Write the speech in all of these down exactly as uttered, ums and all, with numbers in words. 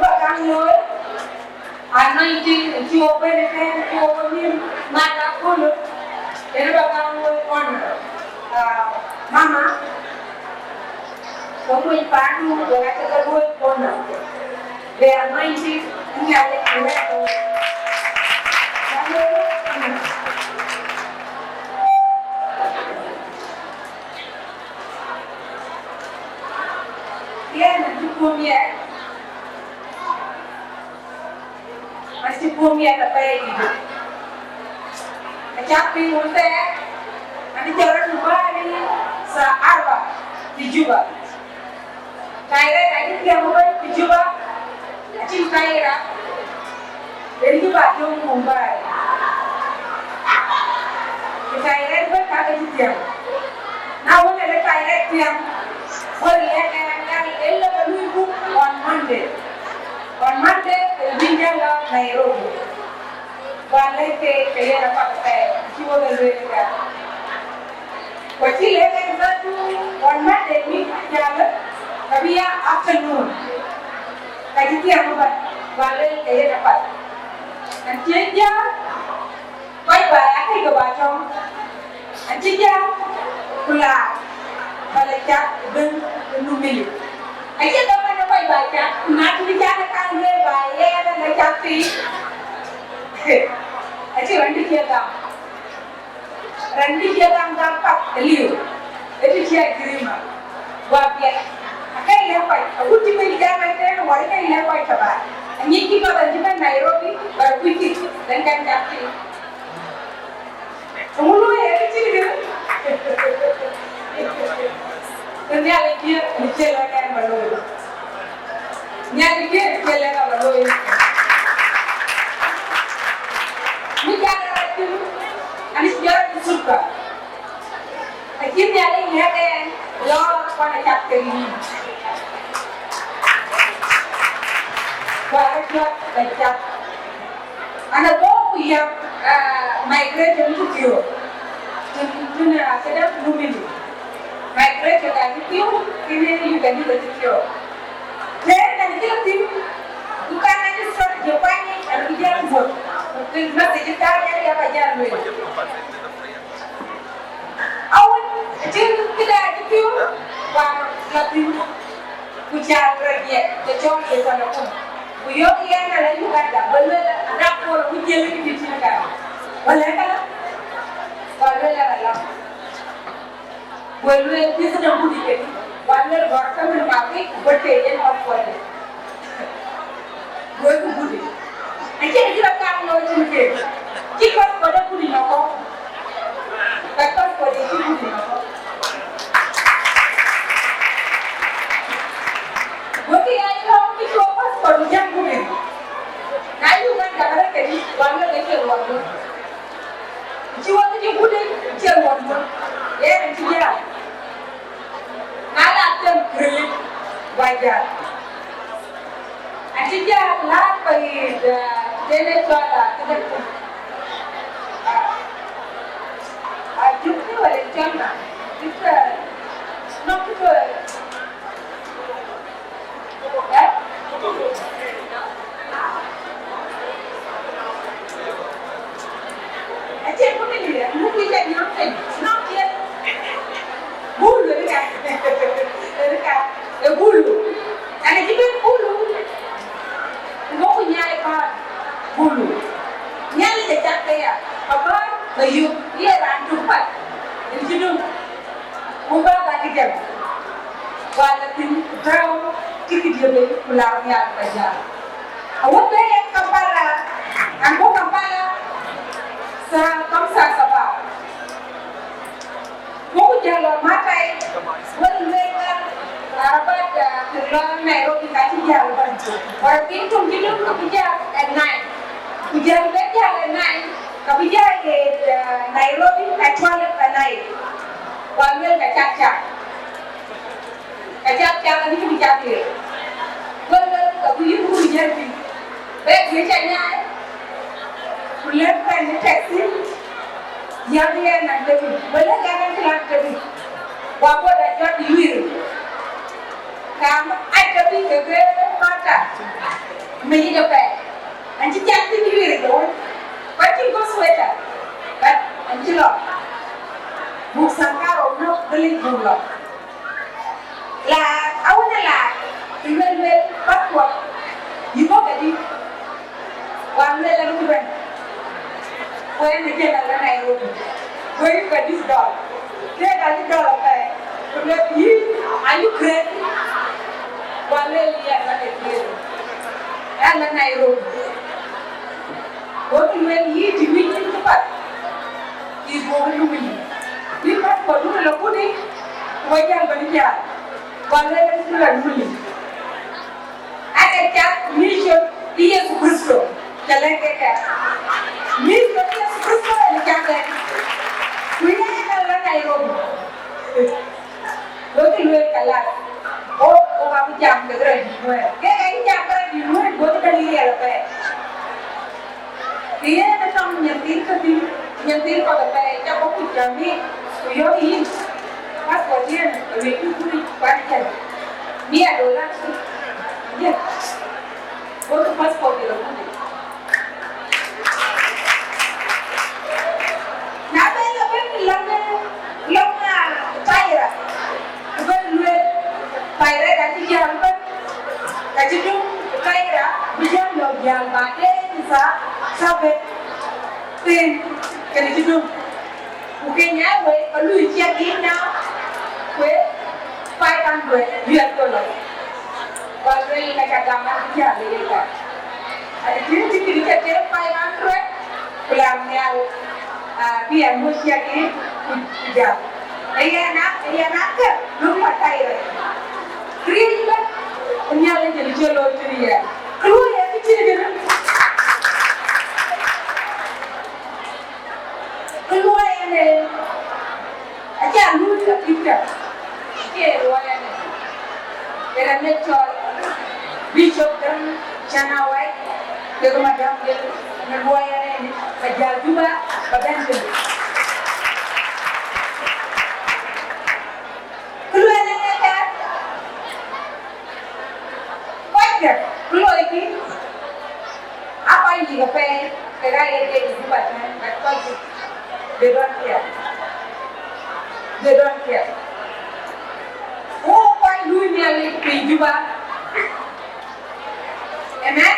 Ba kaŋ looi, anointing, cï wok bɛ̈n ëtɛ̈ɛ̈n, cï wok bï mat aköl, yen ba kaŋ looi honor. Ah, mama, wok mony pandu, wok acï ke looi honor. The anointing, Nhialic ë wɛ̈ɛ̈r. Yɛn acï puɔ̈u miɛt, acï puɔ̈u miɛt apɛidït. Acak piŋ wun thɛɛr, an, jɔt rɔt Dubai saa arba fi Juba. Tairɛt acï thiäŋ ëbɛ̈n fi Juba, acïn taira. Yen cï ba döŋ Mumbai. Ku tairɛt bɛ̈n ka ke cï thiäŋ. Na wën, ë tairɛt thiäŋ, wën lɛ̈k ɛn an, ëlë ba lui buk on Monday. On Monday, ke bï jäl lɔ Nairobi. Ba lɛ̈k ke, ke yen apath apɛi, cï wok e lueel ëka. Ku acï lɛ̈k ɛn dhatu, on Monday, bï jäl, ka bï ya afternoon. Ka cï thiäŋ ëbɛ̈n, ba lueel ke yen apath. An cï jäl, kɔc ba ya kɛ̈c ke ba tɔ̈ŋ. An cï jäl, ku la, ba la cath ëbɛ̈n ë Numili. Acie dhamën ë kɔc ba cath, ku na cïn cath ë kaŋ lueel ba yɛn ala cath piny. Acï raan dï cie gam. Raan dï cie gam gam path aliu. Ë dï cie agreement. Wa piɛth. Akëc lɛ̈k kɔc, akut cï bɛ̈n jam ëtɛ̈ɛ̈n, wär akëc lɛ̈k kɔc tɔ̈ ba. Aŋic cï path an cï bɛ̈n Nairobi, bä kuc kï, bɛ̈n kan cath piny. Eeŋö looi ë kë cïn kë? Ke Nhialic diëër, në cï lɛ̈k ɛn ba looi. Nhialic diëër, në cï lɛ̈k ɛn ba looi. Më jal rɔt thïn, an cï jɔt rɔt thïn thupka. Acï Nhialic lɛ̈k ɛn, lɔ kɔn acath ke yïn. Ku arɔt jɔt ba cath. An, abɔ̈ ku yäk, ah, migration cï thiɔ̈k. Tën, tën, ah, këdäŋ Numili. Migration acï thiɔ̈k, kënë Uganda acï thiɔ̈k. Tën an cï thïn, ku kan an cï strategy kuany, an bï jäl wuɔ̈t. Ku message ë thaar an ya ba jäl lueel. Awën, acïn këda acï piu, ba la thïn. Ku cä rɔt diɛt, ke cɔl ye kɔn akun. Ku yök yɛn ala Uganda, ba lueel adak Pol ku jiël kë cïn ka. Ba lɛ̈k ala, ba lueel ala la. Ba lueel bï këdäŋ budi kedi, ba lueel gɔ̈r ke min ba kek, ku ba tëë yen passport. Wek ku budi. Acïn kë cï rɔt kaŋ looi cïn kek. Cï passport ë budi nɔ̈k kɔ̈k. Ka passport ë cï budi nɔ̈k kɔ̈k. Wek ya yɔ̈ɔ̈k cï cuɔ passport jam budi. Na yï Uganda ka rɛ̈k kedi, wan wek ke cï ruɔ̈n wek. Cï wek cï budi, cï ruɔ̈n wek. Yen cï jam. Na la them rili, ba jal. Acï jal la ba yï, eh, dene cɔl, ah, këdäŋ. Ah, ah, juk ni wala cɔl na. Juk, eh, no, juk, eh, eh? Acie ku min ya, nu ku ya nyam pen, no ye. Bulu ni ka. Ni ka. E bulu. Ana ji ben bulu. Ngo ku nyai pa bulu. Nyali de chat ke ya. Papa, ba yu, ye ran tu pat. Ni ji dum. Ku ba ba ki jam. Wala tin dau ki ki dia be ku la ya ba ja. Awun be ya Kampala, an ko Kampala, sa kam sa saba. Ko ku jalo matai, wal le ka araba da kilo Nairobi ka ti jalo ban. Wala tin tum ki dum ka bi jalo at nine. Ku jalo be jalo at nine, ka bi jalo, eh, Nairobi at twelve at night. Wal le ka chak chak. Ka cak cak, abï cï bï cak yer. Wël wël, ka bï yïn bï jäl piny. Bɛ̈ɛ̈k bï ca nyaai, ku lëk bɛ̈n në taxi, yäk yɛn an, tëbï. Wël ë gɛ̈n an, cï lan tëbï. Wa bɔ̈ da jɔt yuiir. Kam an, tëbï keke pata. Mei yic apɛi. An cï cak thïn yuiir ë wën. Kuat cïn kɔc sweater. But an cï lɔ. Buk Sankaro nɔ̈k dhëlic buk lɔ. La awën ala. Luel luel passport. Yï bɔ̈ kedï. Wal luel an cï bɛ̈n. Ku ɛn ë jël ala Nairobi. Wek ka this dɔl. Kek acï dɔl apɛi. Ku luel yï, are you crazy? Wal luel yï an ade crazy. Ala Nairobi. Go luel yï të wïc yïn këpath. Yï duɔ̈k ë luui. Bï passport duɔ̈k lɔ kuni. Ku ba jäl bɛ̈n jäl. Wal luel an cï lɔ luui. Ade cak mission ë Yecu Kërtho, ca lɛ̈k kek ë. Mission ë Yecu Kërtho ë cak ë. Ku yɛn ala Nairobi. Go kë lueel kalas. O, o ka bï jam kek rɛ̈ɛ̈r dït Nuɛɛr. Kek ë jam kek rɛ̈ɛ̈r dït Nuɛɛr, go kë bɛ̈n riɛl apɛi. Kë yen ë tɔŋ nyan thïn käthïn, nyan thïn kɔ̈k apɛi, ca bɔ̈ kuc jam yï, ku yɔ̈ɔ̈k yïn, passport yen, ë wek cï kuc kuan cän. Mia dola cï. Ye. Go kë passport yen akuc. Na ben lɔ ben lɔ ben lɔ ma taira. Ku ben lueel, taira da cï jam ben. Ka cï dum taira, bï jam lɔ jam ba de sa, sa ben. Piny, kënë cï dum. Ku Kenya wei, ka lui ciɛk yïn na, ku five hundred U S dollar. Wal wei ka ca gam an cï jäl le ka. Ade tïŋ cï kï cä tek five hundred, ku lam nhial, ah, bï an muk ciɛk yïn, ku, ku jam. Ë yɛn a, ë yɛn a kë, luk ma tai rɛc. Kërieec bɛ̈n, ë Nhialic jël cï looi tënë yɛn. Kë luɔi ë kë cïn kënë. Kë luɔi ënë, acä luui ka kït ka, acie luɔi ënë. Ë rɛn ë cɔl Bishop Däŋ Cän Awai, kek madam de, në luɔi ënë, ka jäl Juba, ba bɛ̈n tënë. Kë luɔi ënë ka, kɔckë, kë loikï, aa kɔc yïk apɛi, kek aa ye dek ë Juba tɛ̈n, but kɔckë, they don't care. They don't care. Wo kɔc luui Nhialic piny Juba. Amen.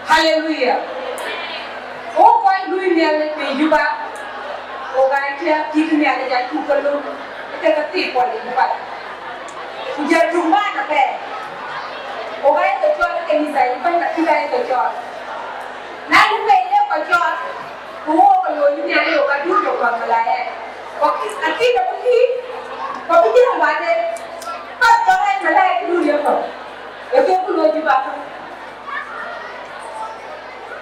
Hallelujah. Wo kɔc luui Nhialic piny Juba. Wo gaa cï kït Nhialic acuk ke lom. Ë ke ke thii kuɔl ë Juba. Ku jël tum man apɛi. Wo gaa ye ke cɔl ë kanitha, ë bɛ̈ny akï gaa ye ke cɔl. Na yïn bei le kɔc cɔl, ku wo ke looi Nhialic, wo ka dut ke kɔc malaya. Ku akï, akï ke bï kï, ku bï jël baden. Ka cɔl rɛc malaya kï dut ye kɔc. Ë ke ku looi Juba.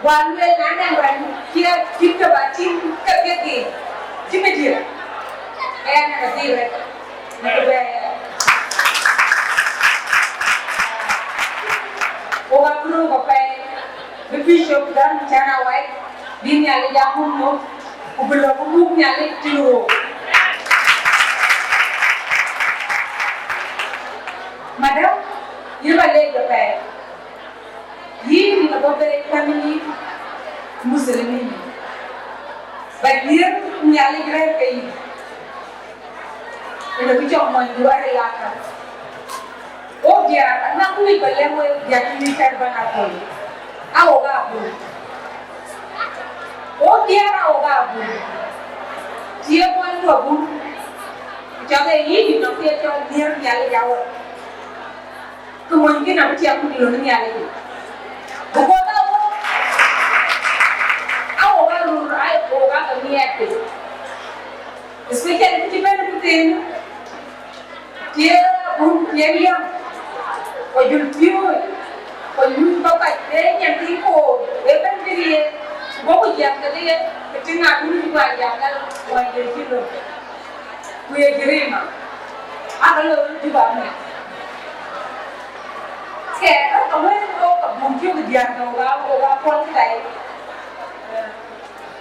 Wal lueel na nɛn rɛn, kiɛ cït ke ba tïŋ ke piɛth yiic, cï mi diëër. Aya nɛn adhil rɛc. Wo ka kërou kɔ̈k pɛi, bï Bishop Däŋ Cän Awai, bï Nhialic a muk nhom, ku bï lɔ bï muk Nhialic tïŋ wook. Madam, yïn ba leec apɛi. Yïn ë bɔ̈ bei family Muslimin. But yïn Nhialic rɛ̈ɛ̈r ke yïn. Ënë bï cɔk mɔny duɔ̈ɔ̈r ë lakä. Wo diäär, anɔŋ wïc ba lɛ̈k wek diäär cï wïc kɛ̈r bän aköl. Aa wok aa bur. Wo diäär aa wok aa bur. Cï ye mɔny duɔ̈ɔ̈r bur. Cɔk ee yïn nɔm thiëëc cɔl nhiër Nhialic awär. Kë mony kënë abï tiɛɛk ku lon Nhialic. Because a wok, a wok a rur, a wok a ka miɛɛt piny. Especially kë cï bɛ̈n ku thïn, tiɛ bun, tiɛ liam, ku jul piööc, ku nyuc ba kɔc, ee nyan thïn koor, ee bɛ̈n bï riëëc, ku bɔ̈ ku jiɛɛm kedhie, ke tïŋ adun cï guɔ jam gal, wany de cï lon. Ku ye jirima, aa ke looi Juba mɛn. Kɛɛr ka wël kɔ̈k ka buk cök diäär ka wok aa, wok aa pɔl kë dai.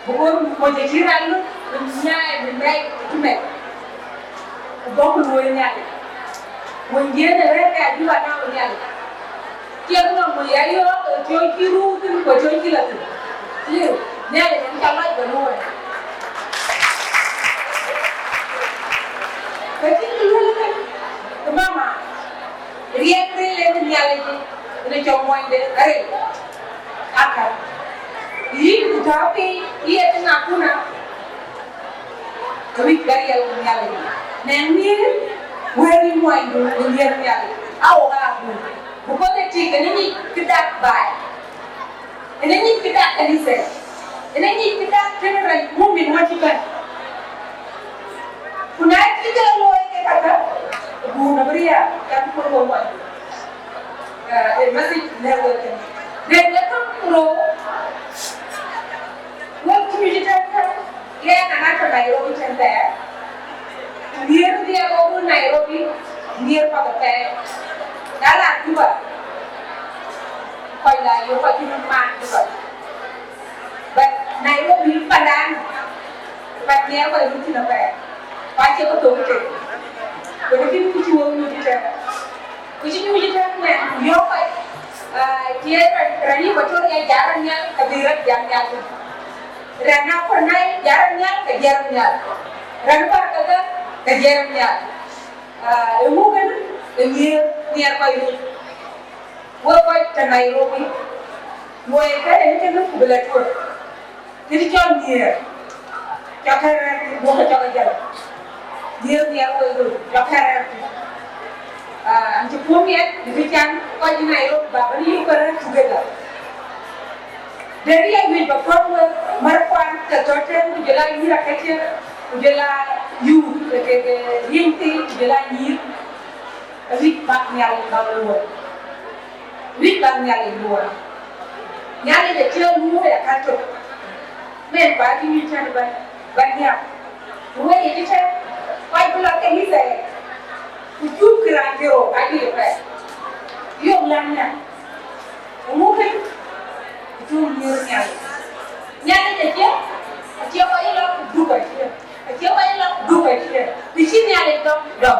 Buk moc acï raan luk, bï nyaai, bï mɛc, acï mɛc. Ku bɔ̈ ku luöi Nhialic. Wëndiën ë rɛ̈ɛ̈r ke Juba na wek Nhialic. Tiɛk nɔm ku ya yɔ̈ɔ̈k ë piööc cï ruu thïn ku piööc cï la thïn. Liu, Nhialic en ca lɔc bɛ luɔi. Ka cïn kë lueel ëmën, ë mama, riɛk ril en Nhialic, en cɔk muɔnyde aril. Aka, yïn ku tɔ̈ piny, ye tïŋ akuna, ke wïc bɛ riɛl ku Nhialic. Nɛn nhiëër, wëër yï muɔnydu, ku nhiëër Nhialic. Awok aa buk. Because ë tik, ënë nyic këdak baai. Ënë nyic këdak kanitha. Ënë nyic këdak tënë rɛc mumin wën cï bɛ̈n. Ku na cï ke looi ke käkkä, buk në bï riääk, ka bï kɔc wɔ muɔny. Ee, ee message lɛ̈k wek kënë. Then we come to wek cï nyuc ëtɛ̈n, yɛn an, atɔ̈ Nairobi tɛ̈n thɛɛr. Nhiëër dhiɛl ɣok run Nairobi, nhiëër path apɛi. Na raan Juba, kɔc la yök kɔc cï röt maan Juba. But Nairobi pandan, but nhiɛɛr kɔc röt thïn apɛi. Ku acie kë thok ëtëk. Wën ë kïn kë cï wok nyuc ëtɛ̈n. Ku cï nyuc ëtɛ̈n mɛn, ku yöök kɔc, ah, tiɛɛr raan, raan yï Equatoria jat rɔt nhial, ka bï rɔt jat nhial thïn. Raan Upper Nile jat rɔt nhial, ka jat rɔt nhial. Raan Bahr el Ghazal, ka jat rɔt nhial. Ah, eeŋö kënë? Ee nhiëër, nhiɛɛr kɔc röt. Wek kɔc tɔ̈ Nairobi, luɔi kënë ënë tënë ku bï la tuɔ̈l. Kë cɔl nhiëër, cɔk kë rɛ̈ɛ̈r thïn, duɔ̈kkë cɔk ë jäl. Nhiëër nhiɛɛr wek röt, cɔk kë rɛ̈ɛ̈r thïn. Ah, an cï puɔ̈u miɛt, në kë can kɔc ë Nairobi ba bɛ̈n yök ke rɛ̈ɛ̈r together. Dɛ̈t ë ya wiëc ba kɔ̈ɔ̈th wek, mär kuan ke tɔ̈ tɛ̈n, ku jɔl a nyïïr akäcë, ku jɔl a youth, ke, ke, ke riënythii, ku jɔl a nyïïr. Awïc bäk Nhialic bäk luɔ̈ɔ̈i. Wïc bäk Nhialic luɔ̈ɔ̈i. Nhialic acie luɔ̈ɔ̈i akätök. Mɛn ba cï nyuc tɛ̈n bä, bä nhial. Ku wëi yic ëtɛ̈n, kɔc bï la kanitha yic, ku cuk kë raan cï rou, ka juëc apɛi. Yom lan nhial. Eeŋö kënë? Acuk nyuɔ̈th Nhialic. Nhialic acie, acie kɔc ë lɔ ku duk acie. Acie kɔc ë lɔ ku duk acie. Të cï Nhialic dɔm, dɔm.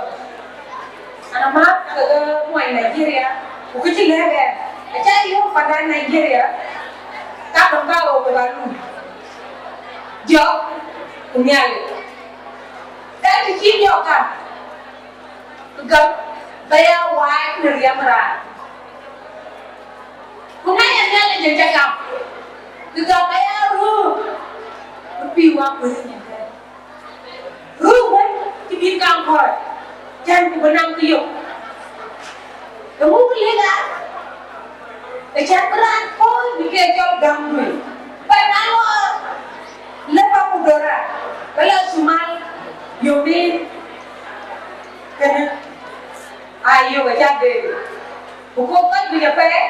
An, amääth kekë muɔny Nigeria, ku kë cï lɛ̈k ɣɛn, acä yök pandan Nigeria, ka dɔm ka ɣok ku ka lum. Jɔk, ku Nhialic. Ka të cï jɔk ka, ku gam ba ya waai në riɛm raan. Ku na ye Nhialic en cä gam, ku gam ba ya röök, ku pïïr wa kuëëth nyin tɛ̈n. Röök wën cï bï kaŋ kɔ̈ɔ̈c, cän ku bï naŋ kë yök. Eeŋö kë lëk aa? Ë cän bï raan kɔ̈ɔ̈c bï ke cɔl gäm lueel. Ba na lɔ lëpa ku dora, ba lɔ cumal, yomin, kënë aa yök acä deet. Ku kɔc kɔc juëc apɛi,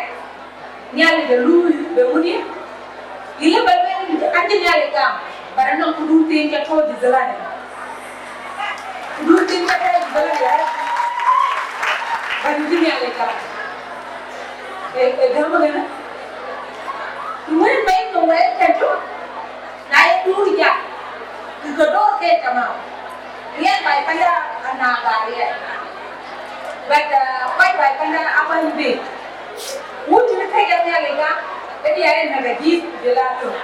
Nhialic ë luui bë ŋuɔ̈t ye. Yïn lëu ba lueel, an cï Nhialic gam, but anɔŋ këdun thiin ca tɔ̈ Judhulani. Këdun thiin ca tɔ̈ Judhulani, but cï Nhialic gam. Ee, ee gäm ëgënë. Ku wën bɛ̈ny nhom wek cä tök, na ye duur jak, kë ke door keek tamam. Riɛl baai panda anaaŋ ba riɛl. But, uh, kɔc baai panda abäny bï. Wut cïn kë jam Nhialic ka, ke diɛɛr en negative ku jɔl a thök.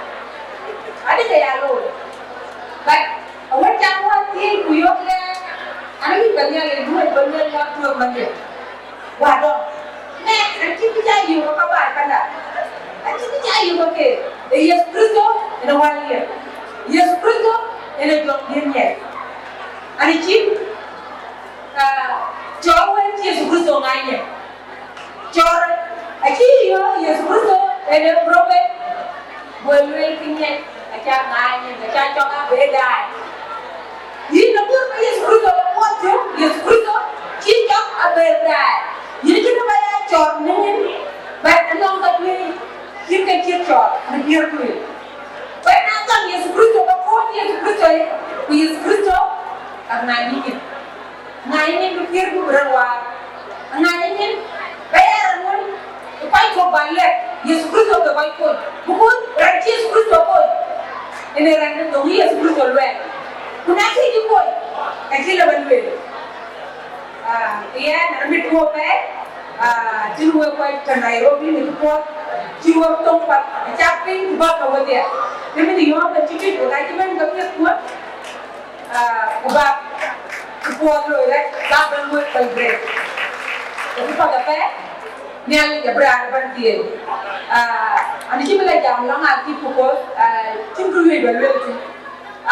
Adï ke ya looi. But awën cam wä thiëëc ku yök lɛ, an, wïc ba Nhialic luɔ̈ɔ̈i ba luel lɔ tueŋ manhdiɛ̈. Wädɔ̈. Mɛn, acïn kë cä yök ke baai panda. Acïn kë cä yök ke. Ee Yecu Kërtho en ë wäl yen. Yecu Kërtho en ë jɔŋdiɛ̈n yen. An, acïn, ah, cɔɔr wën cï Yecu Kërtho ŋany yen. Cɔɔr, acï yök Yecu Kërtho en ë prophet. Go lueel kë ŋiɛc, acä ŋaany, acä cɔk abë daai. Yïn ë guöör ke Yecu Kërtho, ë puɔth cök Yecu Kërtho, cï cɔk abë daai. Yïn cïn ba ya cɔɔr në nyin, but anɔŋ ka tuëëc, cïn ke cït cɔɔr në piɛ̈rdu. But na gam Yecu Kërtho, ba kɔ̈ɔ̈c Yecu Kërtho, ku Yecu Kërtho aŋaany nyin. Ŋaany nyin bï piɛ̈rdu bï rɔt waar. Ŋaany nyin ba ya raan wën ë kɔc kɔ̈k ba lɛ̈k Yecu Kërtho ke kɔc kony. Because raan cï Yecu Kërtho kony, en ee raan dhoŋ Yecu Kërtho luɛɛl. Ku na cï yï kony, ka cï lëu ba lueel. Ah, yɛn amit tuɔɔk pɛɛi, Ah, tïŋ wek kɔc tɔ̈ Nairobi në këpuɔth, cï wek thoŋ path, acak piny ku bäk ke wedhie. Të mïn yɔ̈ɔ̈k acï juëc, wek acï bɛ̈n ke piɛth kuɔ̈t, ah, ku bäk këpuɔth loi rɛt, bäk bɛ̈n wek celebrate. Ku këpath apɛi, Nhialic abï raan ëbɛ̈n dhiëëth. Ah, an cï bï la jam lɔŋ akït, because, ah, cïn kë wïc ba lueel thïn.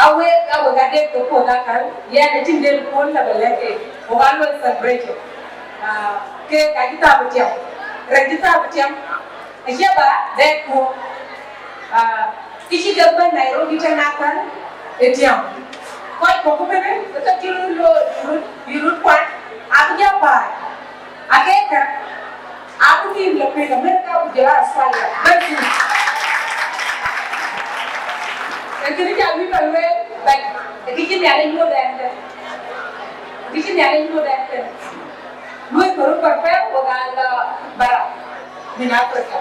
Awek, awek adek ke puɔth akäl, yɛn acïn den puɔ̈n la bï lɛ̈k keek, wok aa luɔi celebration. Ah, keek acï thaap ë tiam, rɛc cï thaap ë tiam, acie ba dɛɛt puɔ̈u. Ah, kë cï kek bɛ̈n Nairobi tɛ̈n akäl ë tiam. Kɔc kɔ̈k ëbɛ̈n, ë ke cï röt looi, bï röt, bï röt kuany, abï jɔ päl. Akekë, abï nïïm lɔ piny America ku jɔl a Australia, very soon. Ee kënë ca wïc ba lueel, but ee kë cï Nhialic nyuɔɔth ɛn tën. Ee kë cï Nhialic nyuɔɔth ɛn tën. Luɔi kë röt prepare, wok aa lɔ bara, min Africa,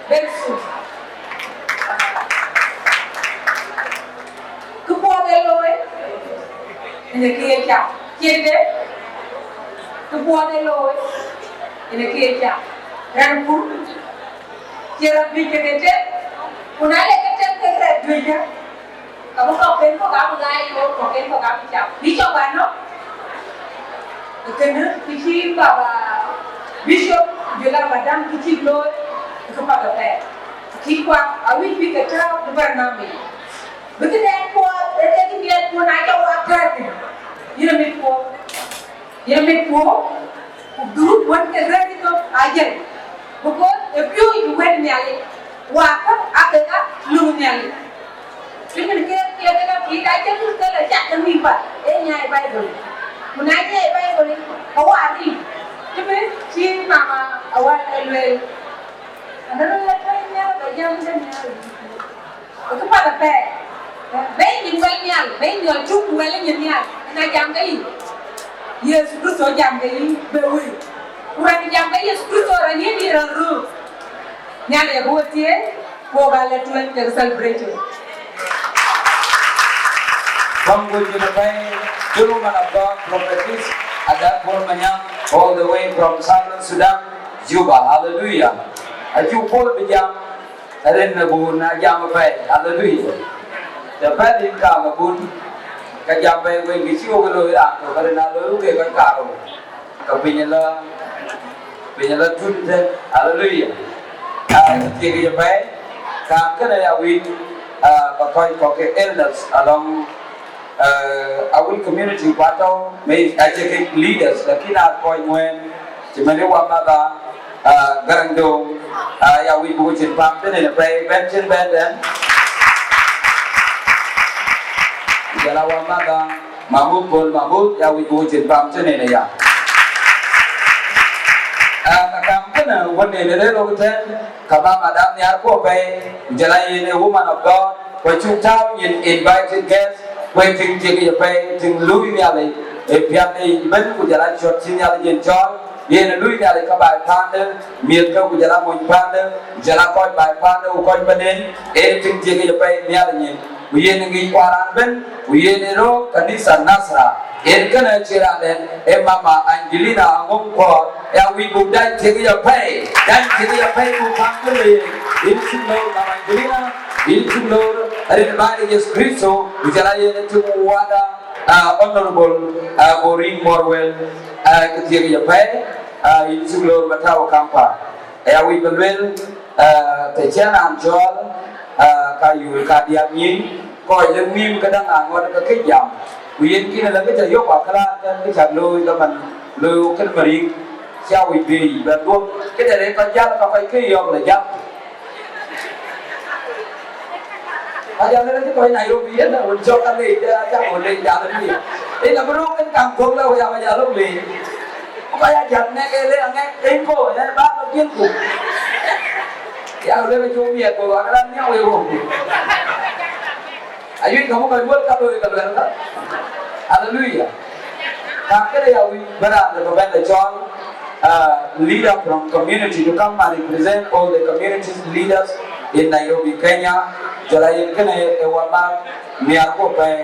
very soon. Këpuɔth ee looi, ënë kë ye cam. Cït de, këpuɔth ee looi, ënë kë ye cam. Raan kur, cie raan juëc ke ke tem, ku na le ke tem ke raan juëc kä, ka bï kɔcken kɔ̈k abï laai looi, kɔcken kɔ̈k abï cam. Bï cɔk ba nɔ̈k, kënë kë cï baba Bishop, ku jɔl a madam kë cïk looi, këpath apɛi. Kï kuak, awïc bï ke tääu në barnamij. Bï këden puɔth, ee kek miɛt puɔ̈n acä wak tɛ̈ɛ̈k thïn. Yïn amit puɔ̈u. Yïn amit puɔ̈u, ku group wën ke rɛ̈ɛ̈r thok ajël. Because ë piööcë wɛ̈t Nhialic, wakä aa kek aa löŋ Nhialic. Cïmën ke, ke, ke, ke, ke, acï kë thël acak ke mïth path, ee nyaai Baibol. Ku na nyaai Baibol, ka wɔ aril. Cïmën cï mama Awal ë lueel. Anɔŋ rɛ̈ɛ̈r tɔ̈ nhial ba jam de nhial. Ku këpath apɛi. Bɛ̈ny nyin wɛl nhial, bɛ̈ny nhial tum wɛl nyin nhial. Ëna jam ke yï. Yecu Kërtho jam ke yï, bɛ wëi. Ku raan jam ke Yecu Kërtho raan yen yï raan röör. Nhialic abï we thiëëc, ku wok aa lɔ tueŋ kek celebration. Come good in the pain. True man of God, prophetess, Adak Bol Manyang, all the way from Southern Sudan, Juba. Hallelujah. Acuk puɔ̈l bï jam, rin abun na jam apɛi. Hallelujah. Të pɛ̈l yïn kaam abun, ka jam apɛi wën kë cï wok looi raan tök, rin aa looi wok ke kɔc kaarou. Ka piny la, piny la tun tën. Hallelujah. Ah, thiëk ye pɛi, kaam kënë ya wïc, ah, ba kɔc kɔ̈k ke elders alɔŋ, ah, Awil community kuat tɔ̈u, mëi acie kek leaders, lakin aa kɔc ŋuɛ̈ɛ̈n, cïmën ë wamadha, ah, Garaŋ Döŋ, ah, ya wïc buk cin pam tënë në pɛi, bɛ̈n cin bɛ̈n tën. Jɔl a wamadha, Mahmud Bol Mahmud, ya wïc buk cin pam tënë në ya. Ah, ka kam kënë, wën në rëër lok tën, ka ba madam nhiar kuɔ pɛi, ku jɔl a yen a woman of God, ku acuk tääu nyin invited guest, ku ë tiŋ thiëk ye pɛi, tiŋ luui Nhialic, ë piath de yic ëbën, ku jɔl a cɔ̈t cï Nhialic yen cɔɔl, yen ë luui Nhialic ka baai paande, miɛ̈thke ku jɔl a mony paande, ku jɔl a kɔc baai paande, ku kɔc paanden, ë tiŋ thiëk ye pɛi Nhialic nyin. Ku yen ë ŋic kuan raan ëbën, ku yen ë röök kanitha Nazareth. Yen kënë cï raan dɛn, ë mama Angelina Aŋöŋ Kuɔɔr, ya wïc buk dany thiëk ya pɛi, dany thiëk ya pɛi buk pam kënë yen. Yïn cuk loor mama Angelina, yïn cuk loor, rin baai de Yecu Kërtho, ku jɔl a yen ë tim wada, ah, Honorable, ah, Boring Morwell, ah, kë thiëk ya pɛi, ah, yïn cuk loor ba tääu Kampa. Aya wïc bï lueel, ah, të cïn raan cɔɔl, ah, ka yul ka diäk nyin, kɔc lëk mïïm këdäŋ aŋɔ̈t ke kë jam. Ku yen kïn ëlë kë ca yök akëlaar tën kë cak looi ke man looi wok kënë Mariŋ, cia wïc bï yic bɛ̈n guöp. Këde rëër kɔc jäl ka kɔc kë yɔ̈ɔ̈k lë jam. Aja lëk cï kɔc Nairobi yen wën cɔk ka leec, aca ŋö leec jal ëbï. Ëlë bï röök kën kaŋ thök lë wëya ba jal lok leec. Ku kɔc ajäl ŋɛk ë le aŋɛk en ko, en ba lɔ piɛl ku. Ya lëk cuk miɛt ku wak raan nhiɔu ë wok. Ayuc ka bï kɔc wël ka looi ka luɛl ka. Hallelujah. Ka këde ya wïc bï raan de bï bɛ̈n de cɔl, uh, leader from community to come and represent all the community leaders in Nairobi, Kenya. Jɔl a yen kënë ë wamat nhiar ku pɛi,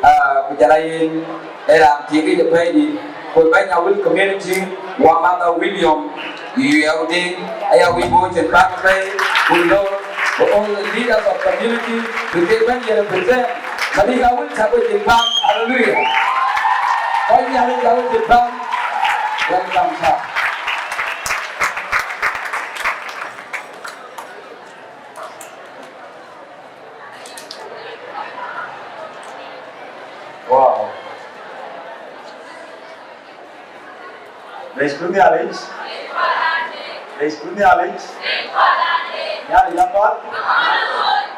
ah, ku jɔl a yen ë raan thiëk yic apɛidït, ku bɛ̈ny Awil community, wamadha William, Yï Awudiŋ, aya wïc buk cin baŋ apɛi, buk lor, ku all the leaders of community, bï kek bɛ̈n ye represent. Madiŋ Awil cä bï cin baŋ, hallelujah. Kɔc Nhialic cä bï cin baŋ, welcome, sir. Wow. Leckun Nhialic. Leckun Nhialic. Nhialic apath.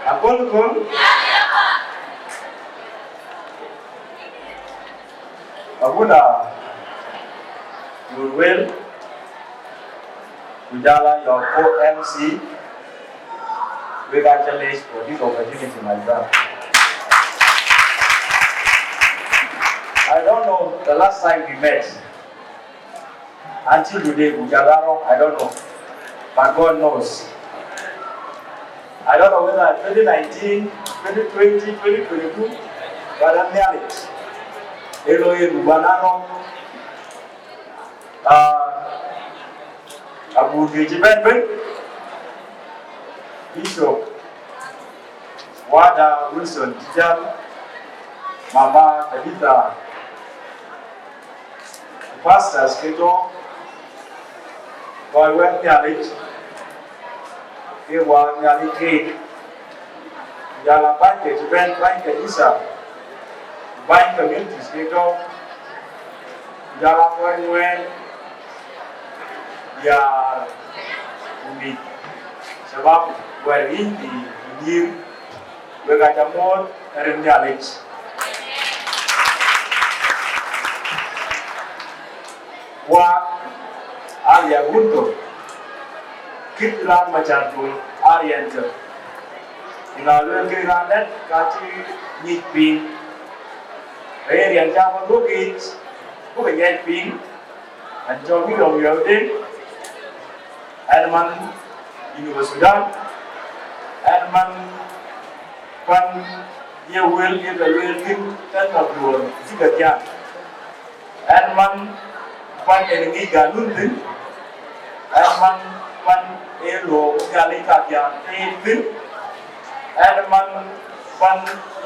Akölaköl. Abuna, Lurwel, ku jɔl a your co-M C, wek aa cä leec for this opportunity, my brother. I don't know the last time we met. Until today, we are wrong, I don't know. But God knows. I don't know whether twenty nineteen, twenty twenty, twenty twenty-two, but I'm Nhialic. Elo yen, we are wrong. Ah, agut kë cï bɛ̈n bɛ̈n, Bishop Wada Wilson cï jäl, Mama Tabitha, pastors ke tɔ̈, kɔc wɛ̈t Nhialic, ke wä Nhialic keek, jɔl a bäny ke cï bɛ̈n, bäny kanitha, bäny communities ke tɔ̈, jɔl a kɔc ŋuɛɛn, diäär ku mïth, shabab, wɛ̈t Yïndït ku nyïïr, wek aa cä muɔ̈ɔ̈th rin Nhialic. Wä aa riɛk wun tök, kït raan Macär Tol aa riɛn tök. Ë ŋa lueel kek raan dɛ̈t ka cï nyic piŋ? Ee riɛn cä bä dhuɔ̈k yiic, buk ë ŋiɛc piŋ, ɛn cɔl William Yɔu Deŋ, ɛn man Junub Thudan, ɛn man pan ye wël ye ke lueel thïn tënë Mabiöör cï ke thiaan. Ɛn man pan en ŋic ganun thïn, ɛn man pan en luɔɔk Nhialic kathiaan thïn, ɛn man pan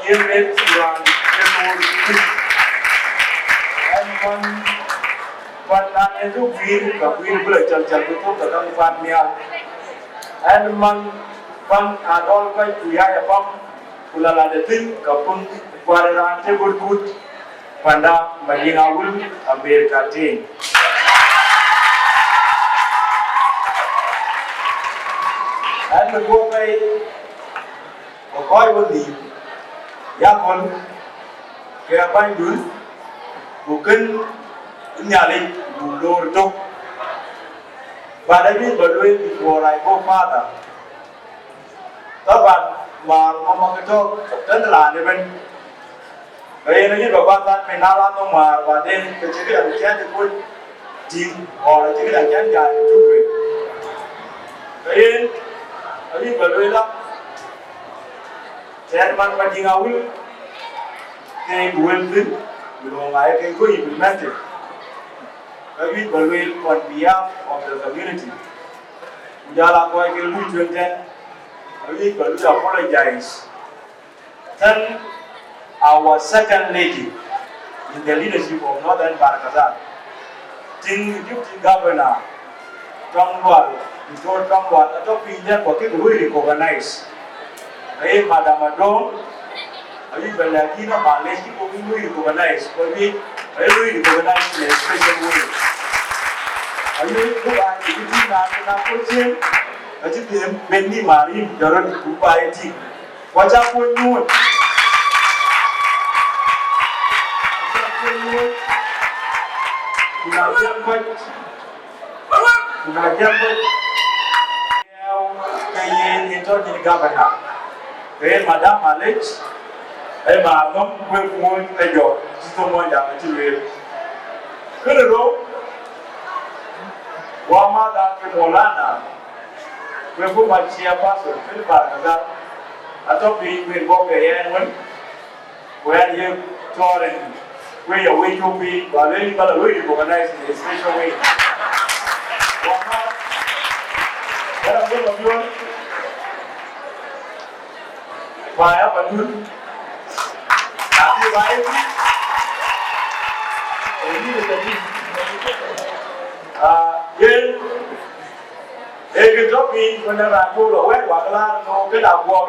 ye ret raan ye loor thïn, ɛn man pan na en dhuk guiir, ka guiir bï lɔ cɔl cɔl bï thök ke käŋ pan nhial, ɛn man pan na dɔl kɔc ku yäc apam, ku la lat ë thïn, ka pun kuat raan të gut kut, panda Madiŋ Awil America team. Ɛn bï guɔ pɛi, ku kɔc wä nhïïm, ya kɔn, ke abänydun, ku kën Nhialic buk loor tök. But I mean, but wait before I go further. Taban, määr mama ke tɔ̈ tënë raan ëbën. Ke yen ayï bä guɔ than piny, na la nhom määr, baden ke cï këdäŋ cï ë kuc tïŋ, or acï këdäŋ cï ë jai ë cuk lueel. Ke yen ayï bä lueel la, tɛ̈n man Madiŋ Awil, ke wël thïn, bï röŋ aa ye ke go implemented. Ke wïc bä lueel on behalf of the community. Ku jɔl a kɔc ke lui tueŋ tɛ̈n, awïc bä lui apologize tënë our second lady in the leadership of Northern Bahr el Ghazal. Tiŋ Deputy Governor Tɔŋ Lual, Doctor Tɔŋ Lual, atɔ̈ piny dɛ̈t ku akëkë lui recognize. Ee, Madam Adong, awïc bä lɛ̈k yïn ë malec, cï kɔn lui recognize, ku awïc, ee, lui recognize in a special way. Awïc buk aa cï tïŋ na, na kɔc cieŋ, acï them ben nï marim, jɔt rɔt ku bä ye tïŋ. Ku acä kuɔny nyuɔ̈ɔ̈c. Acä kuɔny nyuɔ̈ɔ̈c. Ku na jam kɔc, ku na jam kɔc. Ke yen ë tɔ̈ nyin governor, ke yen Madam Malec, ë ma nhom wek kuɔny ë jɔ, cï thok mɔny jam acï lueel. Kënë rou, wa madha ke Maulana, wek ku ma chairperson, kënë Bahr el Ghazal, atɔ̈ piny wek bɔ̈ ke yɛn wën, Ku ɣɛn ye tɔɔr en, ku ye wec cök piny, ku alueel bä la looi recognize in a special way. Wama, Mabior, ba ya Padun, abi ba ya, eh, ni de tadi. Ah, yen, eh, ke tɔ piny, kɔn na raan tɔ lɔ wɛ̈t, wa kë laar, no, ke la guɔk.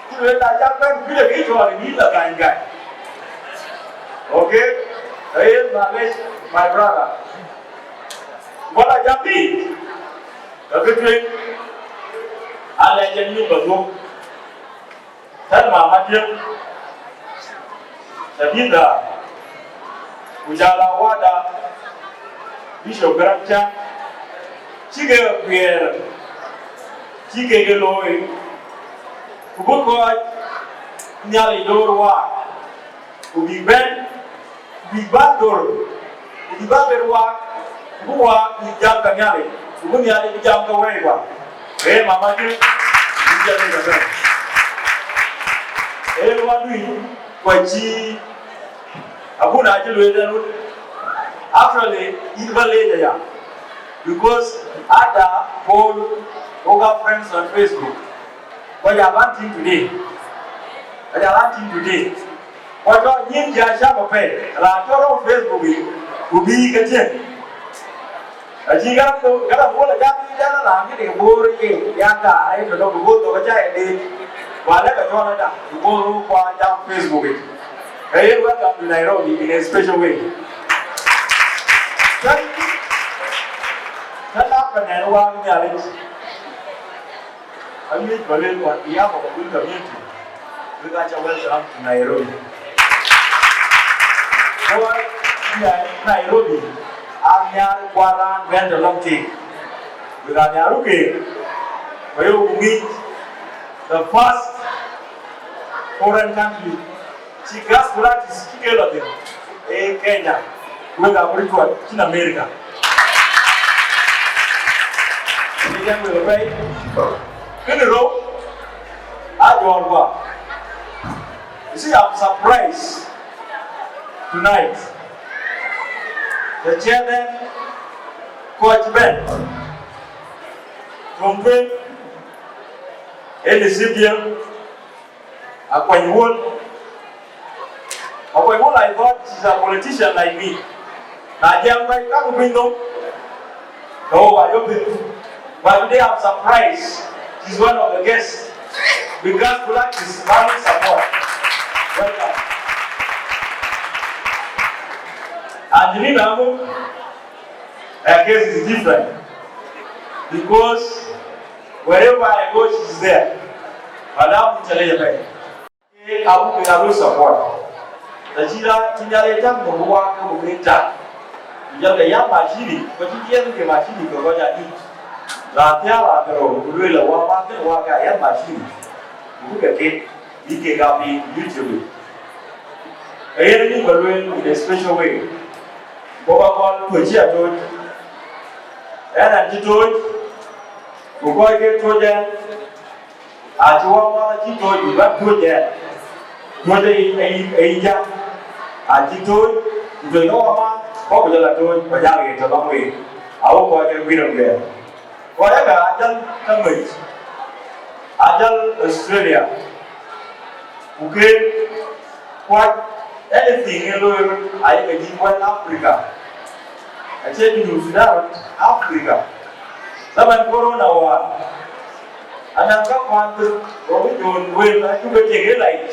Ku luel, na cak bɛ̈n, ku le ke tɔ ni la gany gany. Okay? Eh, yen, malec, my brother. Wala jam ni, ka ke tueŋ, ala jam ni ba duɔ̈k. Tɛ̈n mama Diɛŋ, Tabitha, ku jɔl a wada, Bishop Garaŋ Cäŋ, cï ke guiɛɛr, cï kek looi, ku bï kɔc Nhialic door waak, ku bïk bɛ̈n, ku bïk bäk dor, ku bïk bäk ber waak, ku bï waak bïk jam ke Nhialic, ku bï Nhialic bï jam ke wɛ̈i waak. Ee mama Diɛŋ, bï jam ke bɛ̈n. Ee wä dui, ku acï, abun acï lueel ënë wut. Actually, yïn bä leec aya. Because ada Paul, wo ka friends on Facebook. Kɔc aa bän tïŋ today. Kɔc aa bän tïŋ today. Kɔc tɔ nyin cï a cäk apɛi. Raan tɔ rɔt Facebook yic, ku bï ke tiëŋ. Acï Garaŋ, Garaŋ Paul acä bï jal raan kënë Bor ye, ya kaar ë tɔ nɔm, because thok acä ye deet. Ku alë ka cɔl ada, because wo kua jam Facebook yic. Ka ye welcome to Nairobi in a special way. Thank you. Thank you. Awiëc bä lueel on behalf of Abun community, wek aca welcome to Nairobi. Kɔc cï ya Nairobi, aa nhiaar kuat raan bɛ̈n tɔ lɔŋ tik. Wek aa nhiaar ke, ku yok ku ŋic the first foreign country cï gas practice cï ke lɔ thïn, ee Kenya, wek aa bï cuɔt cïn America. Ë jam wek apɛi, kënë rou, aa jɔɔr guɔ. You see, I'm surprised tonight. The chairman, kɔc bɛ̈n, tuɔŋ tueŋ, ë Ethiopia, Akuany Wol. Akuany Wol, I thought she's a politician like me. Na jam kɔc kaku piny nom, ka wok ayök thïn. But today I'm surprised. She's one of the guests. Because Kulak is having support. Welcome. Angelina Amuk, her case is different. Because wherever I go, she's there. Madam, challenge. Kek abuk kek aa lɔ support. Të cï raan cï Nhialic täŋ nhom bï waak ke buk kek tak. Ku jɔlkï yäth mashini, ku cï jiɛɛm ke mashini ke kɔc adït. Raan thiäär raan ke rou, ku lueel ë wämäth kënë wäk ke ayäth mashini. Ku bï ke ket, bï kek aa piŋ YouTube yic. Ke yen ayï bä lueel in a special way. Ku bä kɔn tuöc cï atoc. Ɣɛn an cï toc, ku kɔc ke toc ɣɛn. Acï wämäth acï toc, bï bä tuöc ɣɛn. Tuöc ë, ë, ë yï jäŋ. Acï toc, ku tuöc ke wämäth, bä ku jɔl a toc, bä jäl ɣet tɔ lɔŋ wei. Awok kɔc ke guiir ëmgɛɛr. Kɔc ëkä ajäl tɔ mec, ajäl Australia. Ku keek kuat anything ë looi röt ayï ke dït wɛ̈t Africa. Acie Junub Sudan röt, Africa. Zaman corona wään, anɔŋ ka kuan thïn, röt ë jon wël acuk ke tiek ë laic.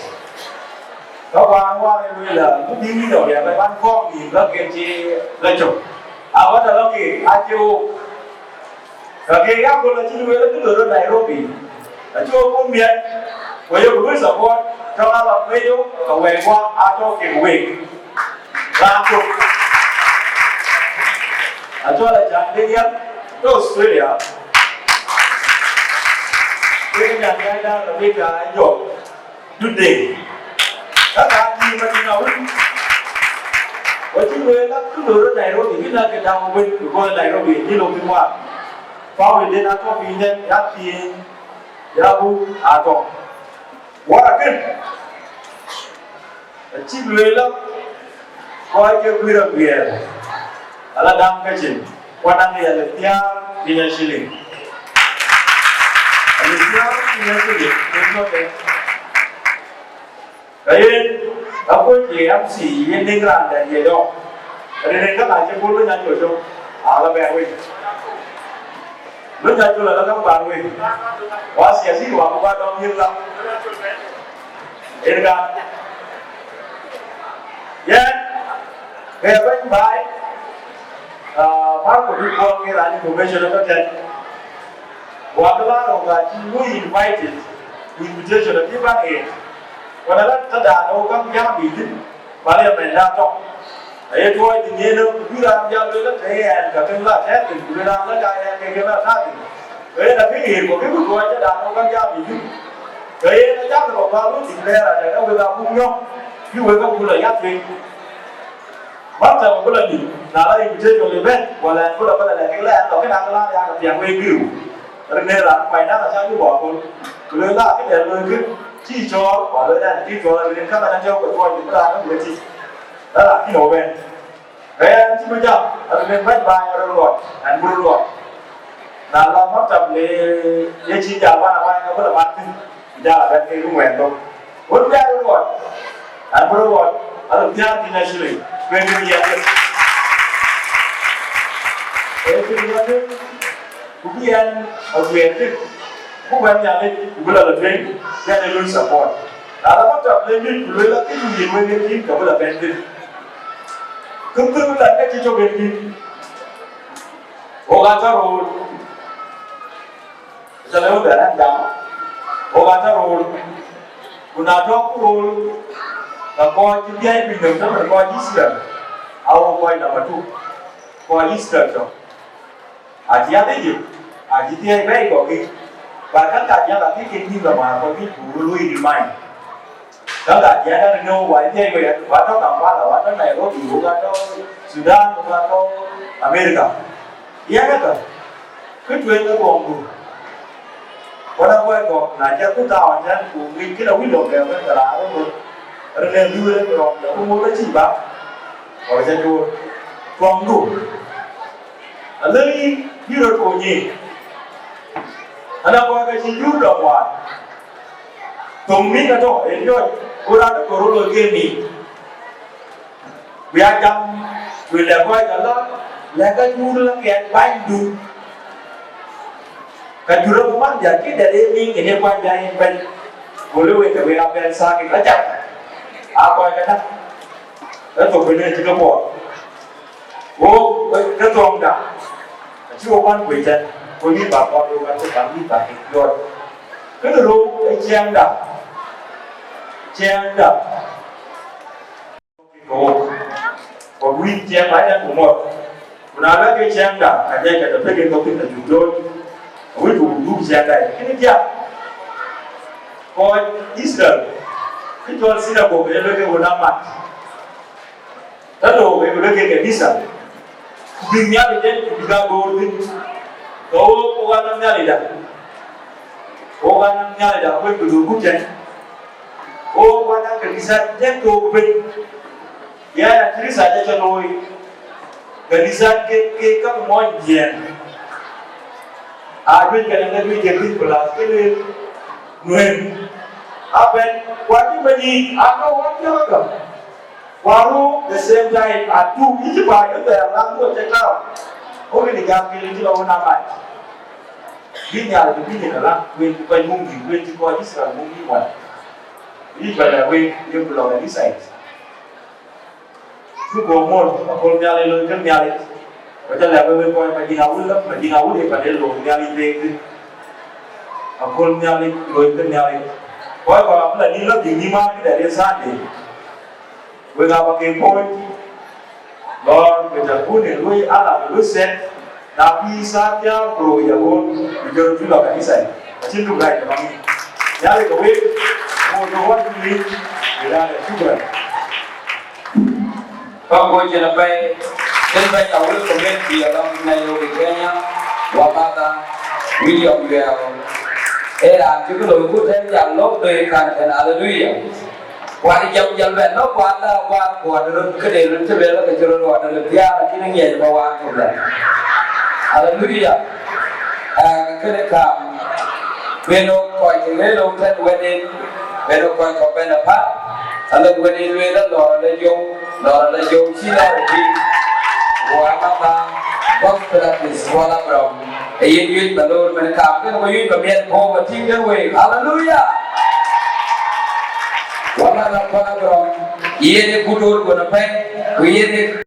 Ka kuan wään ë lueel, a, bï bï wïc awia, ka ban kɔɔŋ nïïm, ka ke cï la cök. A wä tɔ lɔ keek, acie wok. Ka ke ya köl acï lueel kë loi röt Nairobi. Acï wok bɔ̈ miɛt, ku yok luöi support, tɔ̈ ŋa lɔ meyo, ka wɛ̈i guɔ aa tɔ̈ kek week. Raan tök. Acɔl Acaŋ Deŋ Yäth, tɔ̈ Australia. Wek nyan Gäi Däär Rebecca Ajɔk. Today. Kaka ati Madina win. Wacï lueel la kë loi röt Nairobi, bï la ke dau win, because Nairobi, ni lo piny war. Family den atɔ̈ piny den, ya piny, ya buk atɔ̈. Wara kën. Acï lueel la, kɔc ke guiir aguiɛɛr. Ala dam ka cin, kuat dam ya le thiaar, piny a shilling. Ka yen, apuɔ̈c ye M C, yen deŋ raan dɛ̈t ye dɔm. Rin ë käŋ acï bol Luny Acol cök, ala bɛ̈ɛ̈r wei. Luny Acol ala käŋ bäär wei. Wa siasi wa ku ba dɔm yïn la. Yen ka. Yen, ke bɛ̈ny baai, ah, Marco Dukuɔl ke raan information ë tɔ̈ tɛ̈n. Wa ke la rɔ̈k ka cï lu invited, ku invitation acï bäk ɣet. Wala la tëdan ë wok käŋ jam bï thïn, parliament da tɔ̈. Aye tuɔɔc thïn yen ë bï raan jal lueel ë tëë ɣɛn ka kën la tɛ̈ɛ̈k thïn, ku lueel raan la ka ɣɛn ke kën la tääk thïn. Ke yen abï ɣet ku bï ku tuɔɔc tëdan ë wok käŋ jam bï thïn. Ke yen acäk rɔ̈k bä lu declare adɛ̈ ka wek abuk nyɔ̈k, bï wek abuk la yak piny. Maktab abï la nïm, na la invitation lë bɛ̈n, wala ɛn bï la bï la lɛ̈k kek la ɛn tɔ̈ kënë akëlan ya ke piɛŋ wek gïïu. Rin ë raan kuany daŋ acä yök akol. Ku lueel la këdɛn lueel kë, cï cɔɔr, wa lueel ɛn cï cɔɔr, rin ë käŋ acä tiɔ̈u ke tuɔɔc bï raan ë bï tïc. La la kïn ë wek bɛ̈n. Ke ɛn cï bï jam, rin ë bɛ̈ny baai ë röt luɔt, ɛn bï röt luɔt. Na la maktab le ye cï jal wan awany ke bï la mat thïn, ku jal abɛ̈n ke rum wɛn thok. Wën bï aa röt ɣɔn, an bï röt ɣɔn, an thiaar thïn a shilling twenty million. Ee thïn ɣɔn dï, ku bï ɛn aguiɛɛr dï, ku bɛ̈n Nhialic, ku bï la la tueŋ, bï ɛn ë luny support. Na la maktab le mït, ku lueel la kë cu yiëk wek en thïn, ka bï la bɛ̈n thïn. Kë thïn bï la ka cï cök en thïn. Wok aa tɔ̈ röör. Aca lëu bɛ rɛ̈n jam, wok aa tɔ̈ röör, ku na tɔ̈ ku röör, ka kɔc cï dhiɛɛi piny nɔm tëmën kɔc Yithriɛl, a wok kɔc namba tu, kɔc Yithriɛl tɔ̈. Acï ya Ijip, acï dhiɛɛi bɛ̈ɛ̈i kɔ̈k yiic, ba käŋ ka diäk akëc ke nyïïn lɔ määr kɔc yiic, ku röt luöi remind. Käŋ ka diäk ënë wok wa dhiɛɛi wek, wa tɔ̈ Kampala, wa tɔ̈ Nairobi, wok wa tɔ̈ Sudan, wok wa tɔ̈ America. Yɛn ë ka, kë tueŋ ë kɔŋdu. Wala kɔc kɔ̈k, na cä ku thaau ëtɛ̈n, ku ŋic kë la wïc lɔ bɛ̈ɛ̈r bɛ̈n, ke raan röt röt, rin ë dhuëër ë rɔm, ku ŋoot acï bä, wala cä cuöör. Kɔŋdu, alëu yïn bï röt kony yiic. Ana kɔc ke cï jur dɔm waar. Thoŋ mïth atɔ̈ ë riɔ̈c, ku raan ë kɔ̈r röt loi ke mïth. Ku ya jam, ku lɛ̈k kɔc ala, lɛ̈k ka jur la kɛn banydu. Ka jur abï man diäk kï dɛ̈t ë miŋ kën ye kuany bï a yen bɛ̈ny. Go lë wek ke wek abɛ̈n thaak ë ka jam. Aa kɔc ke däk. Ë thok bï nen cï ke puɔth. Wo, ke thɔŋda. Acï wo kuan kuec tɛ̈n. Ku yïn ba kɔn wo ka thok, ba yïn ba kek piɔ̈ɔ̈c. Kënë rou ë ciɛɛŋda. Ciɛɛŋda. Ku wïc ciɛɛŋ ba jam ku mɔ̈th. Ku na lɔ ke ciɛɛŋda, ka jai ka tɔ pek en thok thïn ka cuk looi. Awïc ku dhuk ciɛɛŋda. Kënë diäk. Kɔc Yithriɛl. Kë cɔl sinagog, ee lɔ ke ɣön amat. Tënou wek lɔ ke kanitha, ku bïk Nhialic den, ku bïk aa goor thïn, ke wok, wok aa nɔm Nhialicda, wok aa nɔm Nhialicda, wek bï lɔ gup tɛ̈n, wok aa nɔm kanitha den ke wok bɛ̈n. Yɛn a kanitha cä cä looi, kanitha ke, ke ka mɔny jiɛɛn, aa juëc kɛn ke juëc ke thïn plus ke lueel nuëën, abɛ̈n, ku acï bɛ̈n yiic, aa tɔ̈ wok piɔ̈ɔ̈th aka. Waru the same time atu yïcï baai ë thɛɛr lan duɔ̈t cï tääu. Wok ë jam kën cï lɔ wën amac. Bï Nhialic bï bï yen ala kuen cï kɔc muk nhïïm, kuen cï kɔc Yithriɛl muk nhïïm wan. Yïc ba lɛ̈k wek, yek ku lɔ ɣɛn Yithriɛl. Cuk guɔ muɔ̈l, aköl Nhialic loi kën Nhialic. Ku ca lɛ̈k wek, wek kɔc Madiŋ Awil, la Madiŋ Awil ë pan ë loi Nhialic leek thïn. Aköl Nhialic loi kën Nhialic. Kɔc kɔ̈k abï la nïn la bïk nïm aa këdɛ̈t yen Sunday. Wek aa ba ke pɔ̈ɔ̈c, lɔɔr ku jɔl kun ë luöi alam ë luöi sɛt, na bï thaa thiäär ku rou ya ɣööt, ku jɔl jur lɔ kanitha, acïn duk rac tënɔŋ yic. Nhialic ke wek, ku të ɣɔn cï yic, ë raan ë shukran. Kɔc kuɔ̈c cin apɛi, cïn bɛ̈ny Awil community alɔŋ Nairobi, Kenya, wa mother William Yuɛɛu. Ee raan cï kë loi ku tɛ̈n jal lɔ̈k doi kan tɛ̈n, haleluya. Kuat jam jal bɛ lɔ kuat la kuat kuat röt këde röt cï bɛ lɔ ke cï röt rɔt röt diaar, lakin ŋiɛc bä waan tök la. Haleluya. Aa, kënë kam. Beno kɔc ke lëlou tën wɛ̈tden, beno kɔc kɔ̈k bɛ̈n apäl, alëu wɛ̈tden lueel alɔ̈ɔ̈r ala jɔu, lɔ̈ɔ̈r ala jɔu cï lɔ̈ɔ̈r pïïr. Ku amama gospel artist Kuɔl Abraham, ee yen wiëc ba loor mɛn kaam kënë, ku wiëc ba miɛt puɔ̈u ba tïŋ tën week. Haleluya! Wala na Kuɔl Abraham, yen ë kut ɣööt ɣön apɛi, ku yen ë